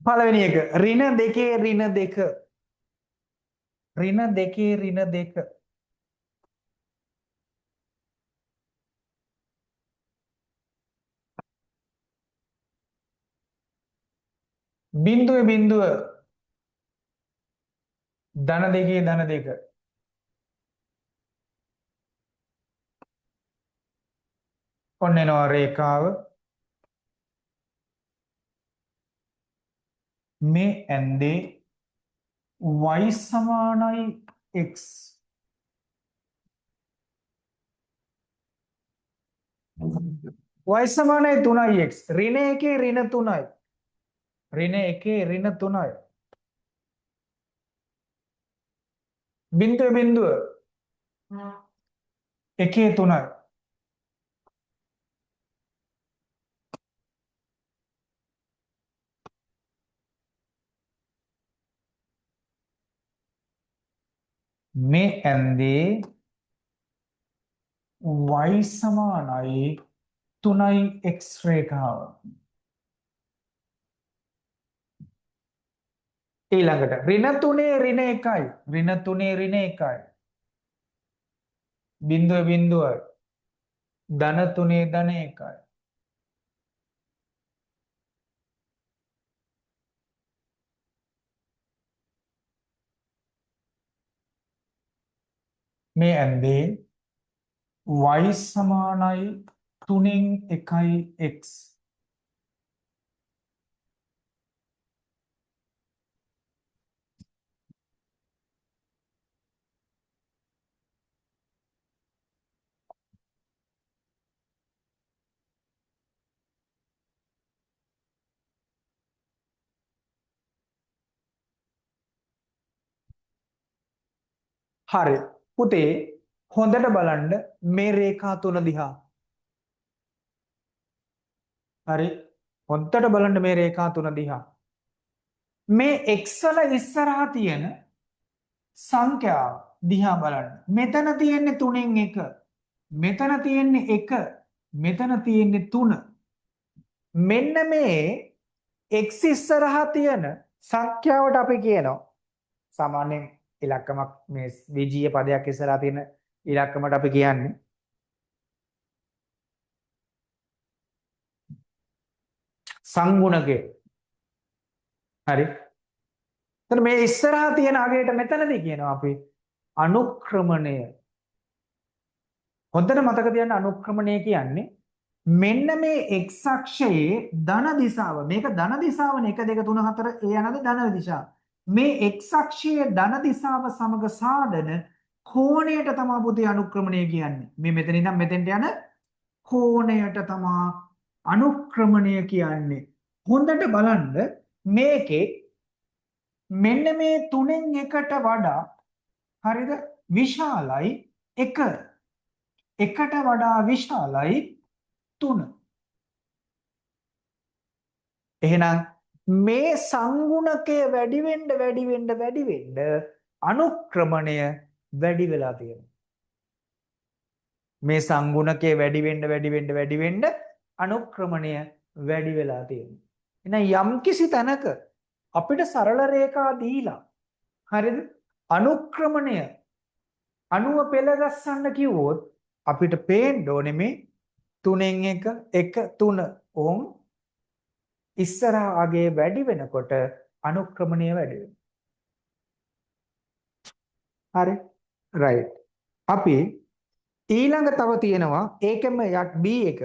[SPEAKER 1] පළවෙනි එක ඍණ 2 ඍණ 2 ඍණ 2 ඍණ 2 බිඳුවේ බිඳුව ධන 2 ධන 2 ඔන්න එනවා රේඛාව. මේ ඇන්දේ y සමානයි x. Y සමානයි 3යි x. ඍණ 1 ඍණ 3යි. ඍණ 1 ඍණ 3යි. බිඳුව බිඳුව 1 3යි. මේ ඇන්දේ y සමානයි 3යි x රේඛාව. ඊළඟට ඍණ 3 ඍණ 1යි. ඍණ 3 ඍණ 1යි. බිඳුව බිඳුවයි. ධන 3 ධන 1යි. මේ ඇන්දේ y සමානයි 3න් 1යි x. හරි පුතේ හොඳට බලන්න මේ රේඛා තුන දිහා. හරි හොඳට බලන්න මේ රේඛා තුන දිහා. මේ x වල ඉස්සරහා තියෙන සංඛ්‍යාව දිහා බලන්න. මෙතන තියෙන්නේ 3න් 1. මෙතන තියෙන්නේ 1. මෙතන තියෙන්නේ 3. මෙන්න මේ x ඉස්සරහා තියෙන සංඛ්‍යාවට අපි කියනවා සාමාන්‍යයෙන් ඉලක්කමක් මේ විජීය පදයක් ඉස්සරහා තියෙන ඉලක්කමට අපි කියන්නේ සංගුණකය. හරි. එතන මේ ඉස්සරහා තියෙන අගයට මෙතනදී කියනවා අපි අනුක්‍රමණය. හොඳට මතක තියාගන්න අනුක්‍රමණය කියන්නේ මෙන්න මේ x අක්ෂයේ ධන දිශාව. මේක ධන දිශාවනේ 1 2 3 4 ඒ යනද ධන දිශාව. මේ x අක්ෂයේ ධන දිශාව සමග සාදන කෝණයට තමා පුතේ අනුක්‍රමණය කියන්නේ. මේ මෙතන ඉඳන් මෙතෙන්ට යන කෝණයට තමා අනුක්‍රමණය කියන්නේ. හොඳට බලන්න මේකේ මෙන්න මේ 3න් 1ට වඩා හරිද විශාලයි 1. එකට වඩා විශාලයි 3. එහෙනම් මේ සංගුණකය වැඩි වෙන්න වැඩි වෙන්න වැඩි වෙන්න අනුක්‍රමණය වැඩි වෙලා තියෙනවා. මේ සංගුණකය වැඩි වෙන්න වැඩි වෙන්න වැඩි වෙන්න අනුක්‍රමණය වැඩි වෙලා තියෙනවා. එහෙනම් යම්කිසි තැනක අපිට සරල රේඛා දීලා හරිද අනුක්‍රමණය අණුව පෙළ ගස්සන්න කිව්වොත් අපිට පේන්න ඕනේ මේ 3න් 1 1 3 ඕම් ඉස්සරහා අගේ වැඩි වෙනකොට අනුක්‍රමණය වැඩි වෙනවා. හරි රයිට්. අපි ඊළඟ තව තියෙනවා ඒකෙම යක් B එක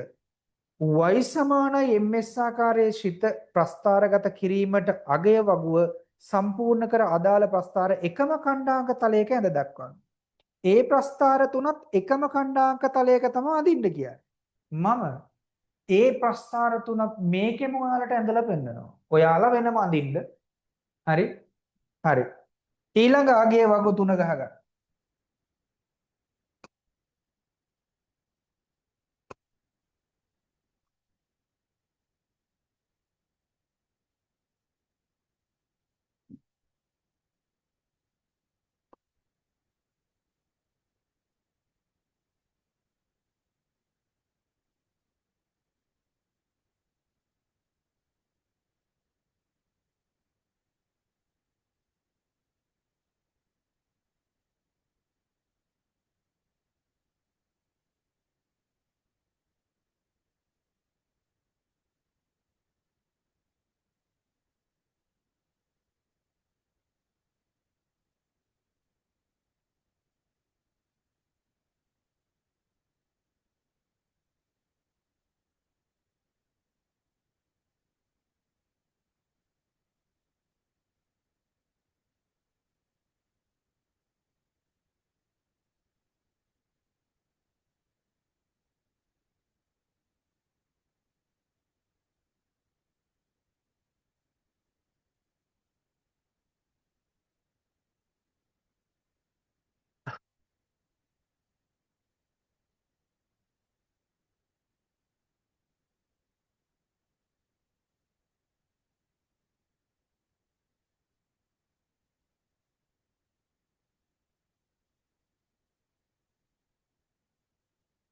[SPEAKER 1] y සමානයි ms ආකාරයේ ශිත ප්‍රස්ථාරගත කිරීමට අගය වගුව සම්පූර්ණ කර අදාළ ප්‍රස්ථාර එකම ඛණ්ඩාංක තලයක ඇඳ දක්වන්න. ඒ ප්‍රස්ථාර තුනත් එකම ඛණ්ඩාංක තලයක තමයි අඳින්න කියන්නේ. මම ඒ ප්‍රස්ථාර තුනත් මේකෙම ඔයාලට ඇඳලා පෙන්නනවා. ඔයාලා වෙනම අඳින්න. හරි? හරි. ඊළඟ අගය වගු තුන ගහගන්න.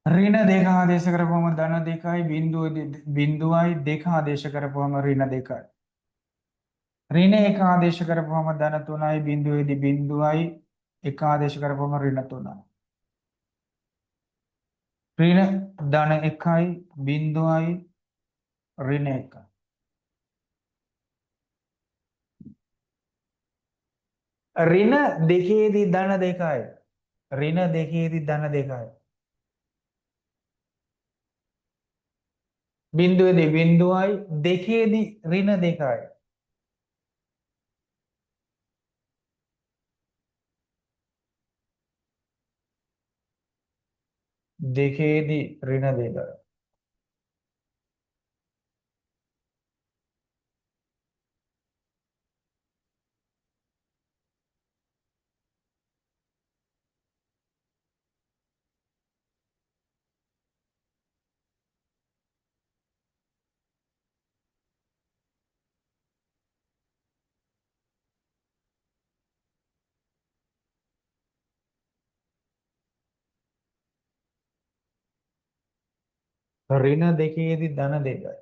[SPEAKER 1] ඍණ දෙක ආදේශ කරපුවම ධන 2යි බිඳුවයි 2 ආදේශ කරපුවම ඍණ 2යි. ඍණ 1 ආදේශ කරපුවම ධන 3යි බිඳුවේදී බිඳුවයි 1 ආදේශ කරපුවම ඍණ 3යි. ඍණ ධන 1යි බිඳුවයි ඍණ 1යි. ඍණ දෙකේදී ධන 2යි. ඍණ දෙකේදී ධන 2යි. බිඳුවේදී බිඳුවයි දෙකේදී ඍණ 2යි. දෙකේදී ඍණ 2යි. ඍණ දෙකේදී ධන 2යි.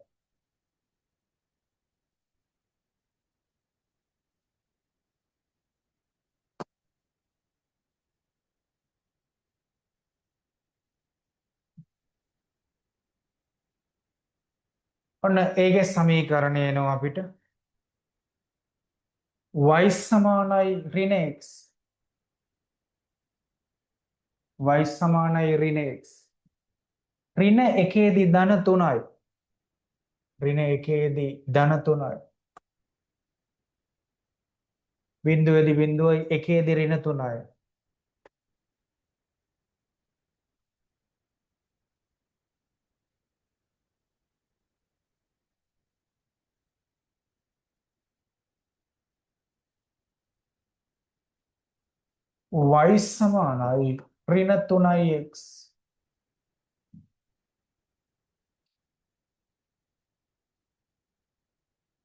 [SPEAKER 1] ඔන්න ඒකේ සමීකරණය එනවා අපිට y සමානයි ඍණ x y සමානයි ඍණ x ඍණ එකේදී ධන 3යි. ඍණ එකේදී ධන 3යි. බිඳුවේදී බිඳුවයි එකේදී ඍණ 3යි. Y සමානයි ඍණ 3යි x.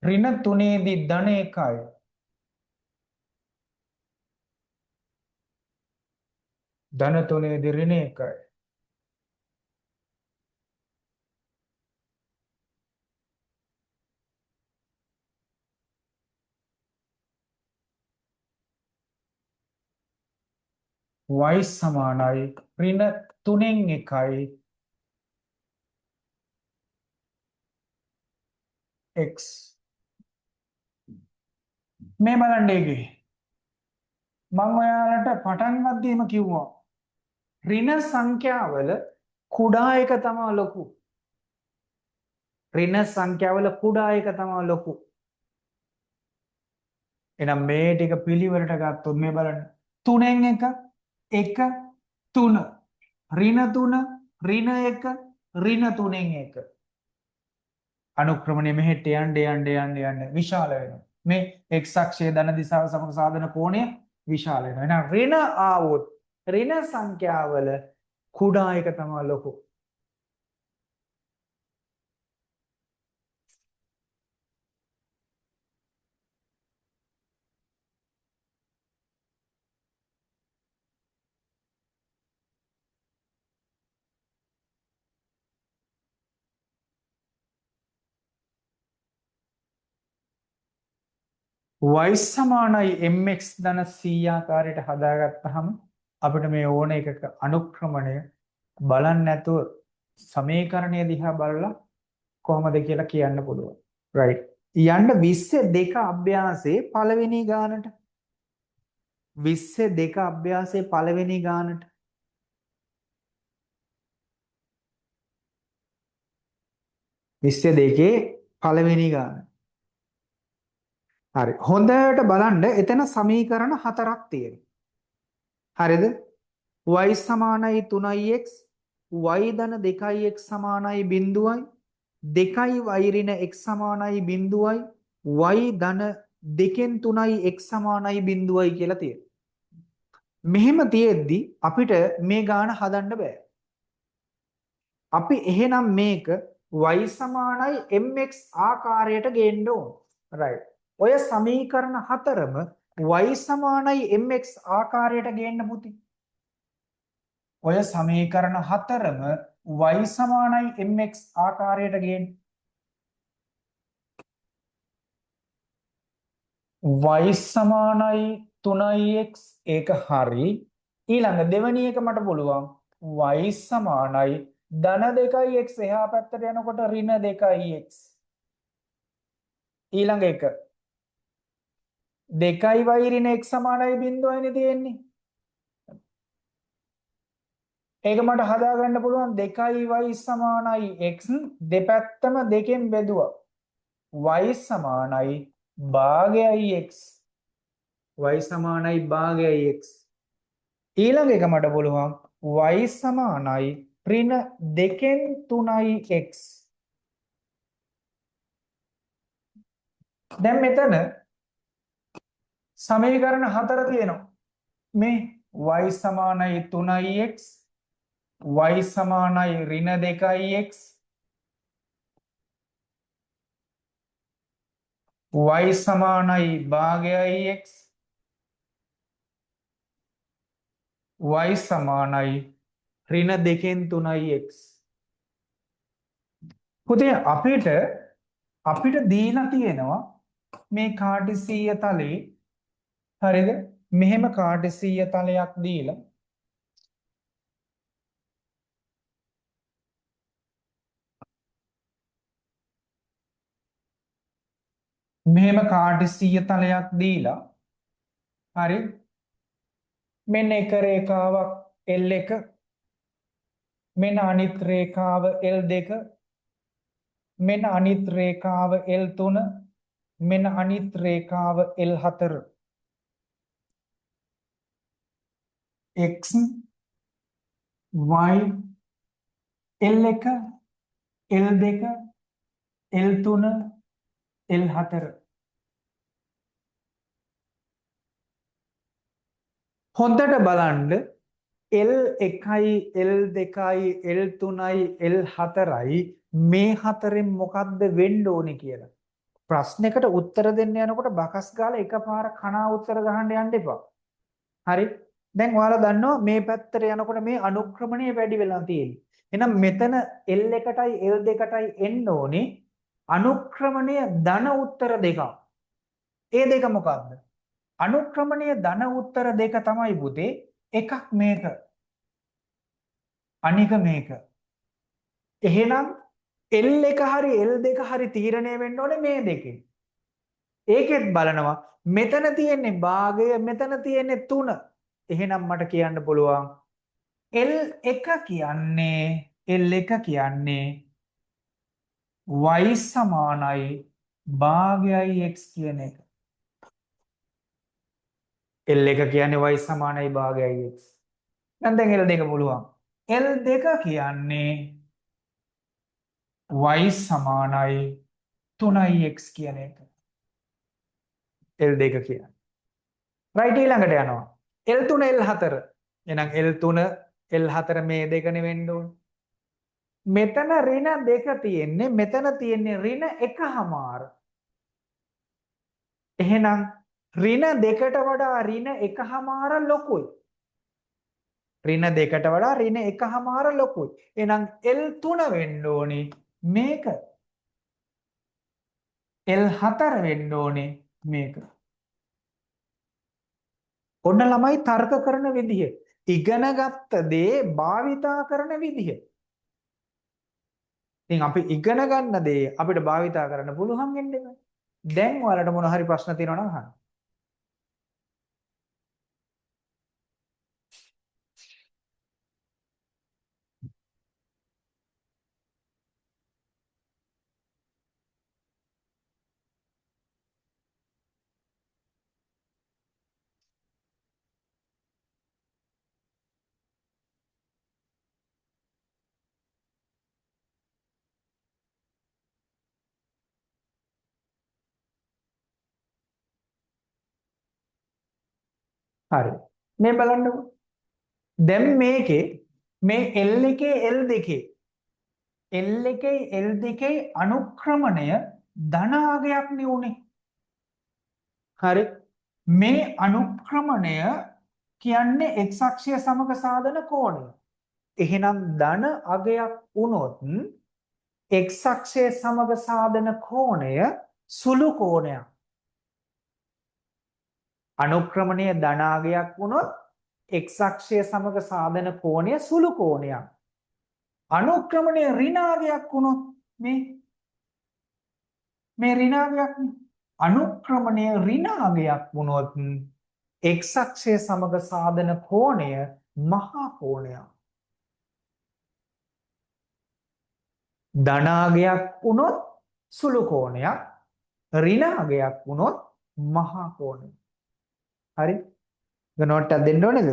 [SPEAKER 1] ඍණ 3 දී ධන 1යි. ධන 3 දී ඍණ 1යි. Y සමානයි ඍණ 3න් 1යි x. මේ බලන්න ඒකේ මං ඔයාලට පටන් ගද්දීම කිව්වා ඍණ සංඛ්‍යාවල කුඩා එක තමයි ලොකු. ඍණ සංඛ්‍යාවල කුඩා එක තමයි ලොකු. එහෙනම් මේ ටික පිළිවෙලට ගත්තොත් මේ බලන්න 3න් 1 1 3 ඍණ 3 ඍණ 1 ඍණ 3න් 1 අනුක්‍රමණය මෙහෙට යන්න යන්න යන්න යන්න විශාල වෙනවා. මේ x අක්ෂයේ ධන දිශාව සමග සාධන කෝණය විශාල වෙනවා. එහෙනම් ඍණ ආවොත් ඍණ සංඛ්‍යාවල කුඩා එක තමයි ලොකු. Y සමානයි mx ධන c ආකාරයට හදාගත්තාම අපිට මේ ඕන එකක අනුක්‍රමණය බලන්න නැතුව සමීකරණය දිහා බලලා කොහොමද කියලා කියන්න පුළුවන්. රයිට්. යන්න 22 අභ්‍යාසයේ පළවෙනි ගානට. 22 අභ්‍යාසයේ පළවෙනි ගානට. 22 පළවෙනි ගාන. හරි. හොඳට බලන්න එතන සමීකරණ හතරක් තියෙනවා. හරිද? Y සමානයි 3x, y ධන 2x සමානයි 0යි, 2y ඍණ x සමානයි 0යි, y ධන 2න් 3යි x සමානයි 0යි කියලා තියෙනවා. මෙහෙම තියෙද්දි අපිට මේ ගාන හදන්න බෑ. අපි එහෙනම් මේක y සමානයි mx ආකාරයට ගේන්න ඕන. රයිට්. ඔය සමීකරණ හතරම y සමානයි mx ආකාරයට ගේන්න පුතේ. ඔය සමීකරණ හතරම y සමානයි mx ආකාරයට ගේන්න. Y සමානයි 3x ඒක හරි. ඊළඟ දෙවෙනි එක මට පුළුවන් y සමානයි ධන 2x එහා පැත්තට යනකොට ඍණ 2x. ඊළඟ එක 2y ඍණ x සමානයි 0යිනේ තියෙන්නේ. ඒක මට හදාගන්න පුළුවන් 2y සමානයි x දෙපැත්තම දෙකෙන් බෙදුවා. Y සමානයි භාගයයි x. Y සමානයි භාගයයි x. ඊළඟ එක මට පුළුවන් y සමානයි ඍණ 2න් 3යි x. දැන් මෙතන සමීකරණ හතර තියෙනවා. මේ y සමානයි 3x, y සමානයි ඍණ 2x, y සමානයි භාගයයි x, y සමානයි ඍණ 2න් 3යි x. පුතේ අපිට දීලා තියෙනවා මේ කාටිසීය තලයේ, හරිද? මෙහෙම කාටිසීය තලයක් දීලා මෙහෙම කාටිසීය තලයක් දීලා, හරි, මෙන්න එක රේඛාවක් L1, මෙන්න අනිත් රේඛාව L2, මෙන්න අනිත් රේඛාව L3, මෙන්න අනිත් රේඛාව L4. X Y L1 L2 L3 L4. හොඳට බලන්න L1යි L2යි L3යි L4යි මේ හතරෙන් මොකද්ද වෙන්න ඕනේ කියලා. ප්‍රශ්නෙකට උත්තර දෙන්න යනකොට බකස් ගාලා එකපාර කනා උත්තර ගහන්න යන්න එපා. හරි? දැන් ඔයාලා දන්නවා මේ පැත්තට යනකොට මේ අනුක්‍රමණය වැඩි වෙලා තියෙන්නේ. එහෙනම් මෙතන L එකටයි L දෙකටයි එන්න ඕනේ අනුක්‍රමණය ධන උත්තර දෙකක්. ඒ දෙක මොකක්ද? අනුක්‍රමණය ධන උත්තර දෙක තමයි පුතේ එකක් මේක. අනික මේක. එහෙනම් L එක හරි L දෙක හරි තීරණය වෙන්න ඕනේ මේ දෙකෙන්. ඒකෙත් බලනවා මෙතන තියෙන්නේ භාගය මෙතන තියෙන්නේ 3. එහෙනම් මට කියන්න පුළුවන් L1 කියන්නේ L1 කියන්නේ y සමානයි භාගයයි x කියන එක. L1 කියන්නේ y සමානයි භාගයයි x. දැන් L2 පුළුවන්. L2 කියන්නේ y සමානයි 3x කියන එක. L2 කියන්නේ. රයිට් ඊළඟට යනවා. L3 L4. එහෙනම් L3 L4 මේ දෙකනේ වෙන්න ඕන. මෙතන ඍණ දෙක තියෙන්නේ මෙතන තියෙන්නේ ඍණ එකහමාර. එහෙනම් ඍණ දෙකට වඩා ඍණ එකහමාර ලොකුයි. ඍණ දෙකට වඩා ඍණ එකහමාර ලොකුයි. එහෙනම් L3 වෙන්න ඕනේ මේක. L4 වෙන්න ඕනේ මේක. ඔන්න ළමයි තර්ක කරන විදිහ. ඉගෙනගත්ත දේ භාවිතා කරන විදිහ. ඉතින් අපි ඉගෙන ගන්න දේ අපිට භාවිතා කරන්න පුළුවන් වෙන්න එපා. දැන් ඔයාලට මොන හරි ප්‍රශ්න තියෙනවා නම් අහන්න. හරි. මේ බලන්නකෝ. දැන් මේකේ මේ L එකේ L දෙකේ L එකේ L දෙකේ අනුක්‍රමණය ධන අගයක් නේ උනේ. හරි. මේ අනුක්‍රමණය කියන්නේ x අක්ෂය සමග සාධන කෝණය. එහෙනම් ධන අගයක් වුණොත් x අක්ෂය සමග සාධන කෝණය සුළු කෝණයක්. අනුක්‍රමණය ධන අගයක් වුණොත් x අක්ෂය සමග සාධන කෝණය සුළු කෝණයක්. අනුක්‍රමණය ඍණ අගයක් වුණොත් මේ මේ ඍණ අගයක් නේ. අනුක්‍රමණය ඍණ අගයක් වුණොත් x අක්ෂය සමග සාධන කෝණය මහා කෝණයක්. ධන අගයක් වුණොත් සුළු කෝණයක්, ඍණ අගයක් වුණොත් මහා කෝණයක්. හරි? ඒක නෝට් එකක් දෙන්න ඕනේද?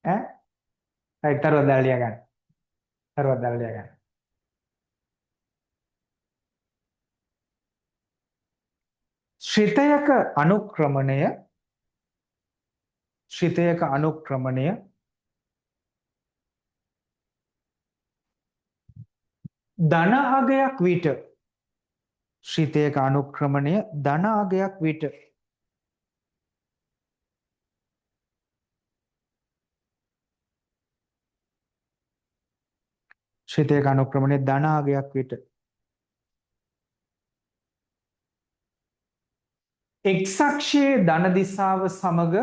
[SPEAKER 1] ඈ? රයිට් තරුවක් දාලා ලියා ගන්න. තරුවක් දාලා ලියා ගන්න. ශ්‍රිතයක අනුක්‍රමණය ශ්‍රිතයක අනුක්‍රමණය ධන අගයක් විට ශ්‍රිතයක අනුක්‍රමණය ධන අගයක් විට ශ්‍රිතයක අනුක්‍රමණය ධන අගයක් විට x අක්ෂයේ ධන දිශාව සමග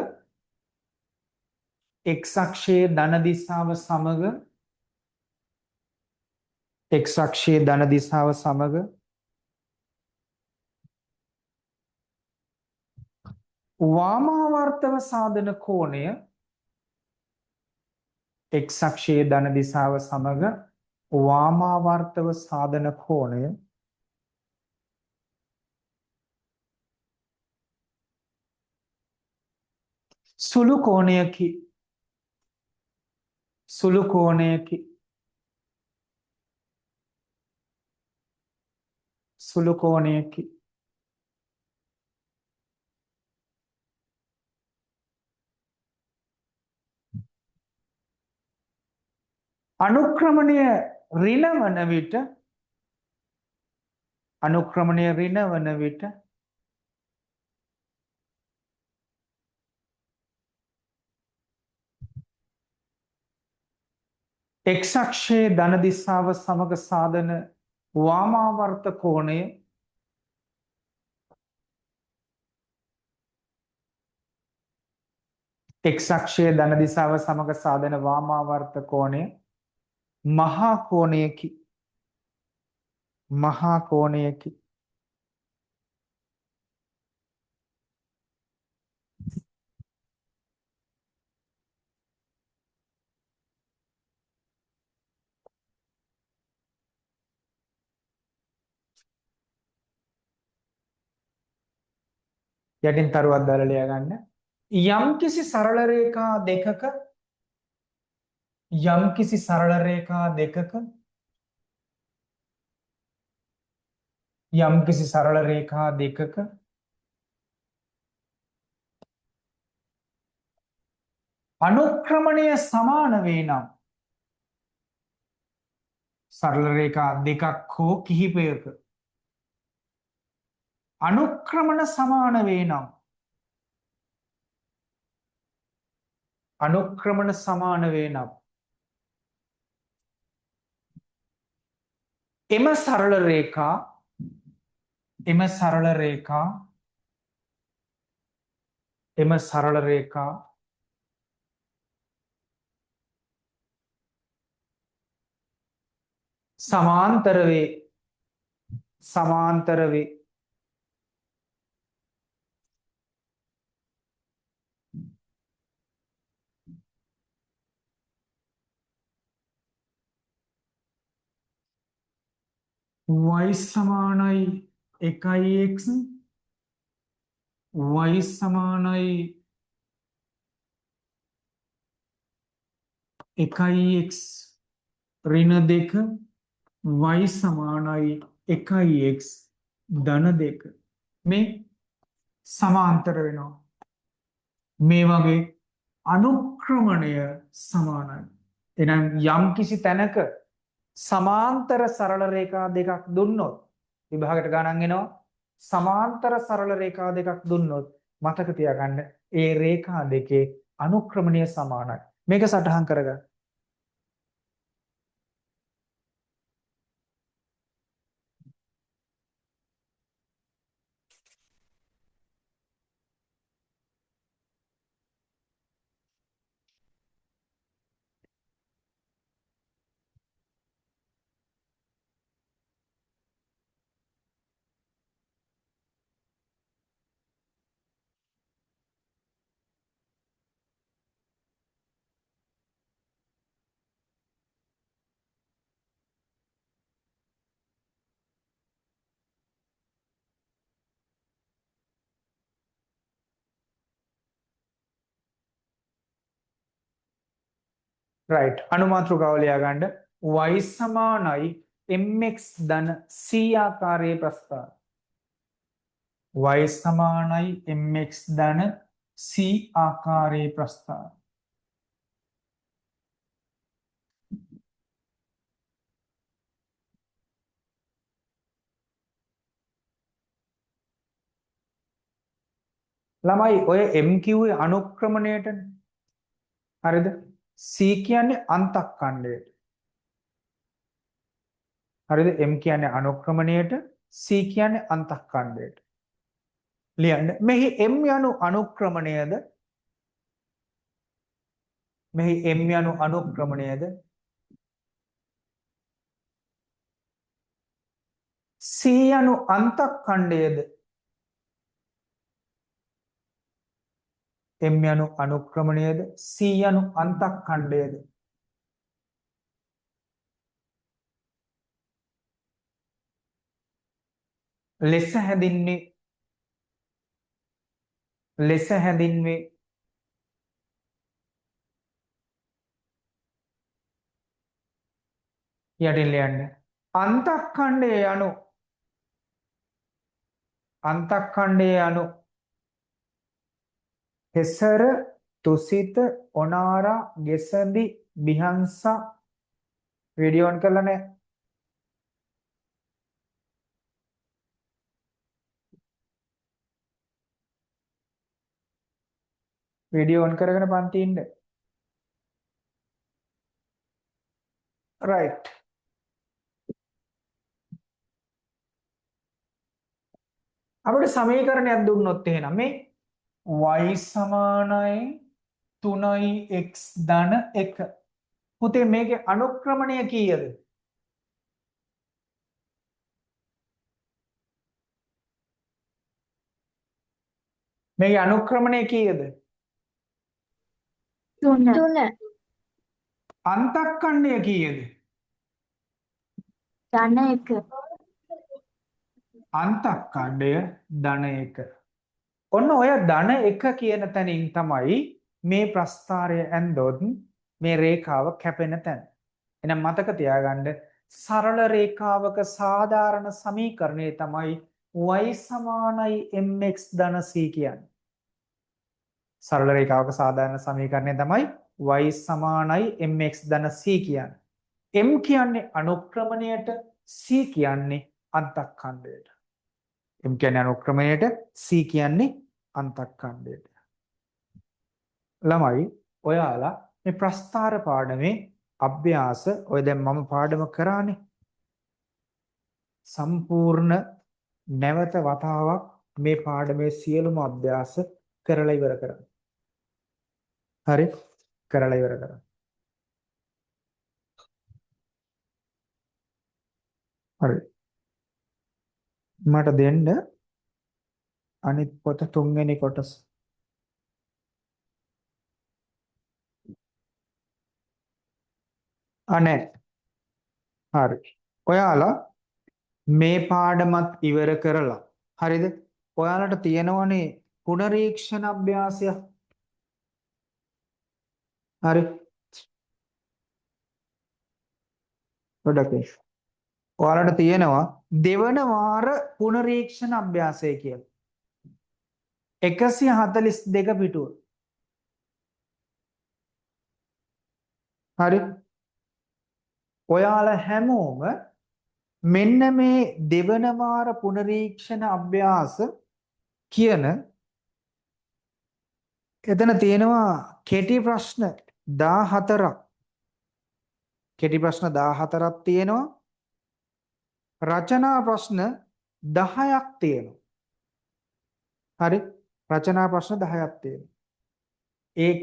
[SPEAKER 1] x අක්ෂයේ ධන දිශාව සමග x අක්ෂයේ ධන දිශාව සමග වාමාවර්තව සාධන කෝණය x අක්ෂයේ ධන දිශාව සමග වාමාවර්තව සාධන කෝණය සුළු කෝණයකි සුළු කෝණයකි සුළු කෝණයකි. අනුක්‍රමණය ඍණ වන විට, අනුක්‍රමණය ඍණ වන විට x අක්ෂයේ ධන දිශාව සමග සාදන වාමාවර්ත කෝණය x අක්ෂයේ ධන දිශාව සමග සාදන වාමාවර්ත කෝණය මහා කෝණයකි. මහා කෝණයකි. යටින් තරුවක් දාලා ලියා ගන්න. යම්කිසි සරල රේඛා දෙකක, යම්කිසි සරල රේඛා දෙකක, යම්කිසි සරල රේඛා දෙකක අනුක්‍රමණය සමාන වේ නම්, සරල රේඛා දෙකක් හෝ කිහිපයක අනුක්‍රමණ සමාන වේ නම්, අනුක්‍රමණ සමාන වේ නම් එම සරල රේඛා, එම සරල රේඛා, එම සරල රේඛා සමාන්තර වේ, සමාන්තර වේ. Y සමානයි 1x, y සමානයි 1x ඍණ 2, y සමානයි 1x ධන 2 මේ සමාන්තර වෙනවා. මේ වගේ අනුක්‍රමණය සමානයි. එහෙනම් යම් කිසි තැනක සමාන්තර සරල රේඛා දෙකක් දුන්නොත් විභාගයට ගණන් එනවා. සමාන්තර සරල රේඛා දෙකක් දුන්නොත් මතක තියාගන්න ඒ රේඛා දෙකේ අනුක්‍රමණය සමානයි. මේක සටහන් කරගන්න. රයිට්, අනුමාතෘකාව ලියා ගන්න. Y සමානයි mx ධන c ආකාරයේ ප්‍රස්තාව. Y සමානයි mx ධන c ආකාරයේ ප්‍රස්තාව. ළමයි ඔය m කිව්වේ අනුක්‍රමණයටනේ. හරිද? C කියන්නේ අන්තක්ඛණ්ඩයට. හරිද? M කියන්නේ අනුක්‍රමණයට, C කියන්නේ අන්තක්ඛණ්ඩයට. ලියන්න. මෙහි M යනු අනුක්‍රමණයද? මෙහි M යනු අනුක්‍රමණයද? C යනු අන්තක්ඛණ්ඩයද? M යනු අනුක්‍රමණයද? C යනු අන්තක්ඛණ්ඩයද? ලෙස හැඳින්වේ, ලෙස හැඳින්වේ යටින් ලියන්න. අන්තක්ඛණ්ඩය යනු, අන්තක්ඛණ්ඩය යනු හෙසර, තුසිත, ඔනාරා, ගෙසඳි, බිහන්සා, වීඩියෝ ඔන් කරලා නැහැ. වීඩියෝ ඔන් කරගෙන පන්ති ඉන්න. රයිට්. අපිට සමීකරණයක් දුන්නොත් එහෙනම් මේ y සමානයි 3x ධන 1. පුතේ මේකේ අනුක්‍රමණය කීයද? මේකේ අනුක්‍රමණය කීයද?
[SPEAKER 4] 3.
[SPEAKER 2] 3.
[SPEAKER 1] අන්තක්ඛණ්ඩය කීයද?
[SPEAKER 4] ධන 1.
[SPEAKER 1] අන්තක්ඛණ්ඩය ධන 1. ඔන්න ඔය ධන 1 කියන තැනින් තමයි මේ ප්‍රස්ථාරය ඇන්දොත් මේ රේඛාව කැපෙන තැන. එහෙනම් මතක තියාගන්න සරල රේඛාවක සාධාරණ සමීකරණය තමයි y සමානයි mx ධන c කියන්නේ. සරල රේඛාවක සාධාරණ සමීකරණය තමයි y සමානයි mx ධන c කියන්නේ. m කියන්නේ අනුක්‍රමණයට, c කියන්නේ අන්තක්ඛණ්ඩයට. m කියන්නේ අනුක්‍රමණයට, c කියන්නේ අන්තක්ඛණ්ඩයට. ළමයි ඔයාලා මේ ප්‍රස්ථාර පාඩමේ අභ්‍යාස ඔය දැන් මම පාඩම කරානේ. සම්පූර්ණ නැවත වතාවක් මේ පාඩමේ සියලුම අභ්‍යාස කරලා ඉවර කරන්න. හරි, කරලා ඉවර කරන්න. හරි. මට දෙන්න අනිත් පොත තුන්වෙනි කොටස. අනේ හරි. ඔයාලා මේ පාඩමත් ඉවර කරලා හරිද? ඔයාලට තියෙනවනේ පුනරීක්ෂණ අභ්‍යාසය. හරි. පොඩක් ඉන්න. ඔයාලට තියෙනවා දෙවන වාර පුනරීක්ෂණ අභ්‍යාසය කියලා. 142 පිටුව. හරි. ඔයාලා හැමෝම මෙන්න මේ දෙවන වාර පුනරීක්ෂණ අභ්‍යාස කියන එතන තියෙනවා කෙටි ප්‍රශ්න 14ක්. කෙටි ප්‍රශ්න 14ක් තියෙනවා. රචනා ප්‍රශ්න 10ක් තියෙනවා. හරි, රචනා ප්‍රශ්න 10ක් තියෙනවා. ඒ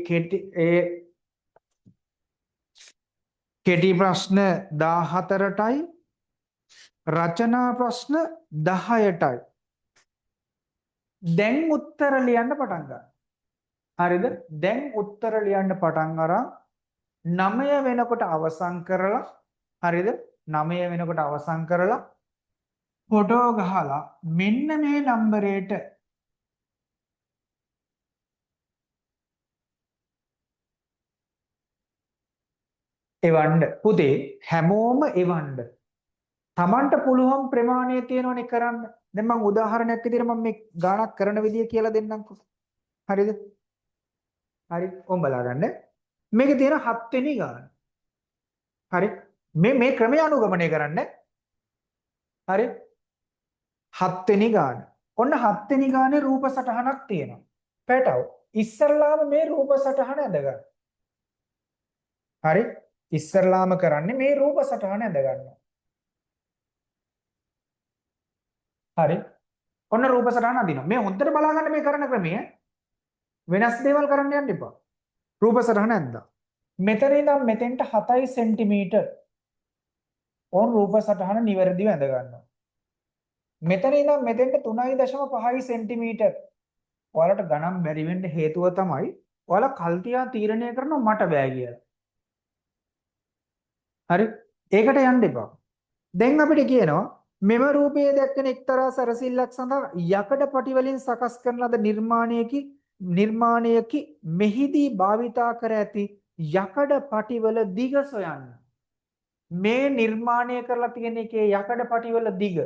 [SPEAKER 1] කෙටි ප්‍රශ්න 14ටයි රචනා ප්‍රශ්න 10ටයි දැන් උත්තර ලියන්න පටන් ගන්න. හරිද? දැන් උත්තර ලියන්න පටන් අරන් 9 වෙනකොට අවසන් කරලා, හරිද? 9 වෙනකොට අවසන් කරලා ෆොටෝ ගහලා මෙන්න මේ නම්බරේට එවන්න. පුතේ හැමෝම එවන්න. Tamanට පුළුවන් ප්‍රමාණය තියෙනවනේ කරන්න. දැන් මං උදාහරණයක් විදිහට මම මේ ගාණක් කරන විදිය කියලා දෙන්නම්කෝ. හරිද? හරි, ඔම් බලා ගන්න. මේකේ තියෙන 7 වෙනි ගාණ. හරි. මේ ක්‍රමය අනුගමනය කරන්න. හරි. 7 වෙනි ගාණ. ඔන්න 7 වෙනි ගානේ රූප සටහනක් තියෙනවා. පැටව. ඉස්සල්ලාම මේ රූප සටහන ඇඳ ගන්න. හරි. ඉස්සල්ලාම කරන්නේ මේ රූප සටහන ඇඳ ගන්නවා. හරි. ඔන්න රූප සටහන අඳිනවා. මේ හොඳට බලා ගන්න මේ කරන ක්‍රමය. වෙනස් දේවල් කරන්න යන්න එපා. රූප සටහන ඇඳා. මෙතන ඉඳන් මෙතෙන්ට 7 සෙන්ටිමීටර්. ඕන් රූප සටහන නිවැරදිව ඇඳ ගන්නවා. මෙතන ඉඳන් මෙතෙන්ට 3.5 සෙන්ටිමීටර්. ඔයාලට ගණන් බැරි වෙන්න හේතුව තමයි ඔයාලා කල් තියා තීරණය කරනවා මට බෑ කියලා. හරි? ඒකට යන්න එපා. දැන් අපිට කියනවා මෙම රූපයේ දැක්වෙන එක්තරා සැරසිල්ලක් සඳහා යකඩ පටි වලින් සකස් කරන ලද නිර්මාණයකි මෙහිදී භාවිතා කර ඇති යකඩ පටිවල දිග සොයන්න. මේ නිර්මාණය කරලා තියෙන එකේ යකඩ පටිවල දිග.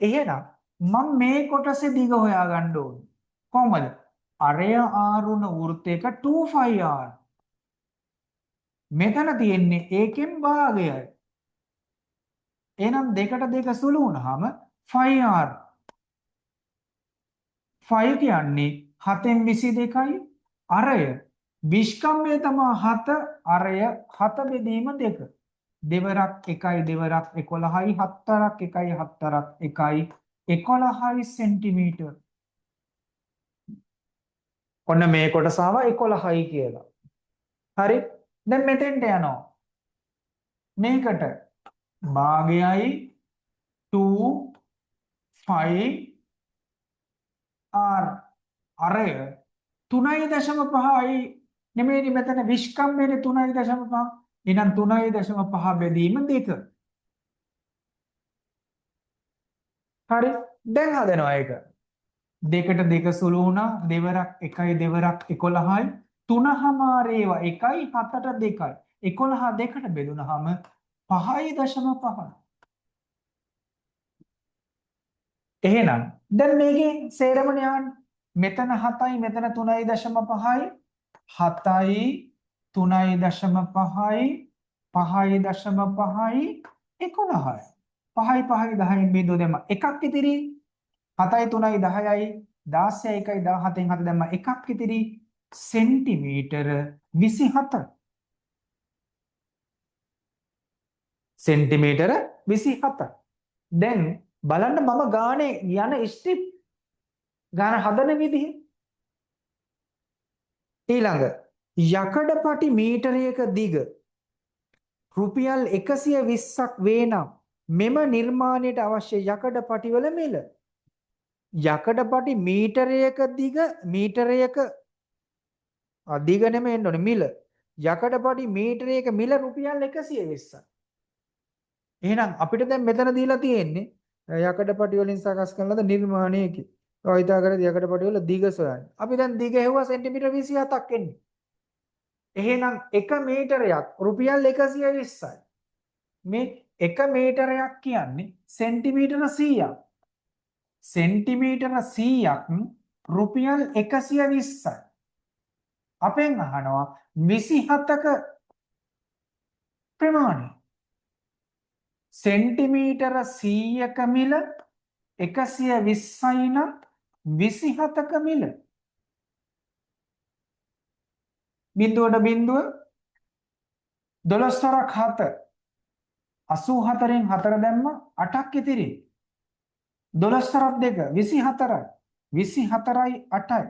[SPEAKER 1] එහෙනම් මම මේ කොටසේ දිග හොයාගන්න ඕනේ. කොහොමද? අරය ආරුණ වෘත්තයක 25R. මෙතන තියෙන්නේ ඒකෙන් භාගයයි. එහෙනම් දෙකට දෙක සුළු වුණාම 5R. 5 කියන්නේ 7න් 22යි අරය විෂ්කම්භය තමා 7 අරය 7 බෙදීම 2. දෙවරක් 1යි දෙවරක් 11යි හතරක් 1යි හතරක් 1යි 11යි සෙන්ටිමීටර්. ඔන්න මේ කොටස ආවා 11යි කියලා. හරි. දැන් මෙතෙන්ට යනවා. මේකට භාගයයි 2 5 R අරය 3.5යි නෙමෙයිනේ මෙතන විෂ්කම්භයනේ 3.5. එහෙනම් 3.5 බෙදීම 2. හරි. දැන් හදනවා ඒක. දෙකට දෙක සුළු වුණා. දෙවරක් 1යි දෙවරක් 11යි. තුනහමාර ඒවා 1යි 7ට 2යි. 11 දෙකට බෙදුනහම 5.5. එහෙනම් දැන් මේකේ සේරම යන්න. මෙතන 7යි මෙතන 3.5යි 7යි 3.5යි 5.5යි 11යි. 5යි 5යි 10න් බිඳුව දැම්ම එකක් ඉතිරි. 7යි 3යි 10යි 16යි 1යි 17න් 7 දැම්ම එකක් ඉතිරි. සෙන්ටිමීටර 27. සෙන්ටිමීටර 27. දැන් බලන්න මම ගානේ යන ස්ටෙප් ගාන හදන විදිහ. ඊළඟ යකඩ පටි මීටරයක දිග රුපියල් 120ක් වේ නම් මෙම නිර්මාණයට අවශ්‍ය යකඩ පටිවල මිල. යකඩ පටි මීටරයක දිග මීටරයක දිග නෙමෙයි එන්න ඕනේ මිල. යකඩ පටි මීටරයක මිල රුපියල් 120ක්. එහෙනම් අපිට දැන් මෙතන දීලා තියෙන්නේ යකඩ පටි වලින් සකස් කරන ලද නිර්මාණයකි. ඔය හිතා කරේ යකඩ පටි වල දිග සොයන්න. අපි දැන් දිග හෙව්වා සෙන්ටිමීටර් 27ක් එන්නේ. එහෙනම් 1 මීටරයක් රුපියල් 120යි. මේ 1 මීටරයක් කියන්නේ සෙන්ටිමීටර 100ක්. සෙන්ටිමීටර 100ක් රුපියල් 120යි. අපෙන් අහනවා 27ක ප්‍රමාණය. සෙන්ටිමීටර 100ක මිල 120යි නම් 27ක මිල. බිඳුවට බිඳුව 12 වරක් 7 84න් 4 දැම්ම 8ක් ඉතිරි. 12 වරක් 2 24යි. 24යි 8යි.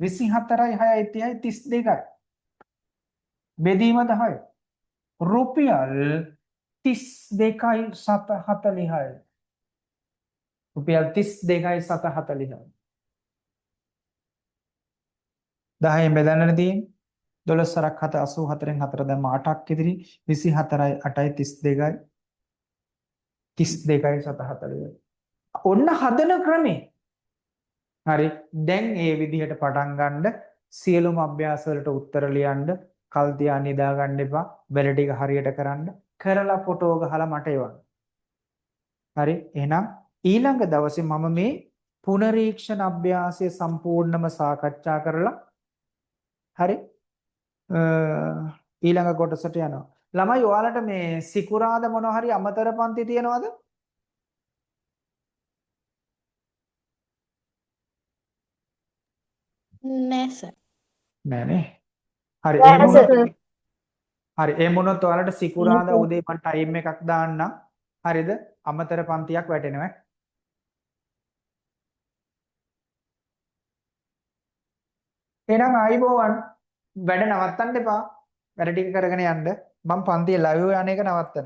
[SPEAKER 1] 24යි 6යි 30යි 32යි. බෙදීම 10. රුපියල් 32.740යි. රුපියල් 32.740යි. 10න් බෙදන්නනේ තියෙන්නේ. 12 වරක් 7 84න් 4 දැම්ම 8ක් ඉතිරි. 24යි 8යි 32යි. 32.740යි. ඔන්න හදන ක්‍රමේ. හරි. දැන් ඒ විදිහට පටන් ගන්න සියලුම අභ්‍යාස වලට උත්තර ලියන්න, කල් තියා නිදා ගන්න එපා. වැඩ ටික හරියට කරන්න. කරලා ෆොටෝ ගහලා මට එවන්න. හරි. එහෙනම් ඊළඟ දවසේ මම මේ පුනරීක්ෂණ අභ්‍යාසය සම්පූර්ණම සාකච්ඡා කරලා හරි ඊළඟ කොටසට යනවා. ළමයි ඔයාලට මේ සිකුරාද මොන හරි අමතර පන්ති තියනවද?
[SPEAKER 2] නෑ සර්.
[SPEAKER 1] නෑ නේ. හරි
[SPEAKER 4] නෑ
[SPEAKER 1] එහෙම වුණොත්
[SPEAKER 4] සර්.
[SPEAKER 1] හරි එහෙම වුණොත් ඔයාලට සිකුරාදා උදේ මම ටයිම් එකක් දාන්නම්. හරිද? අමතර පන්තියක් වැටෙනවා. එහෙනම් ආයිබෝවන් වැඩ නවත්තන්න එපා. වැඩ ටික කරගෙන යන්න. මම පන්තියේ ලයිව් යන එක නවත්තනවා.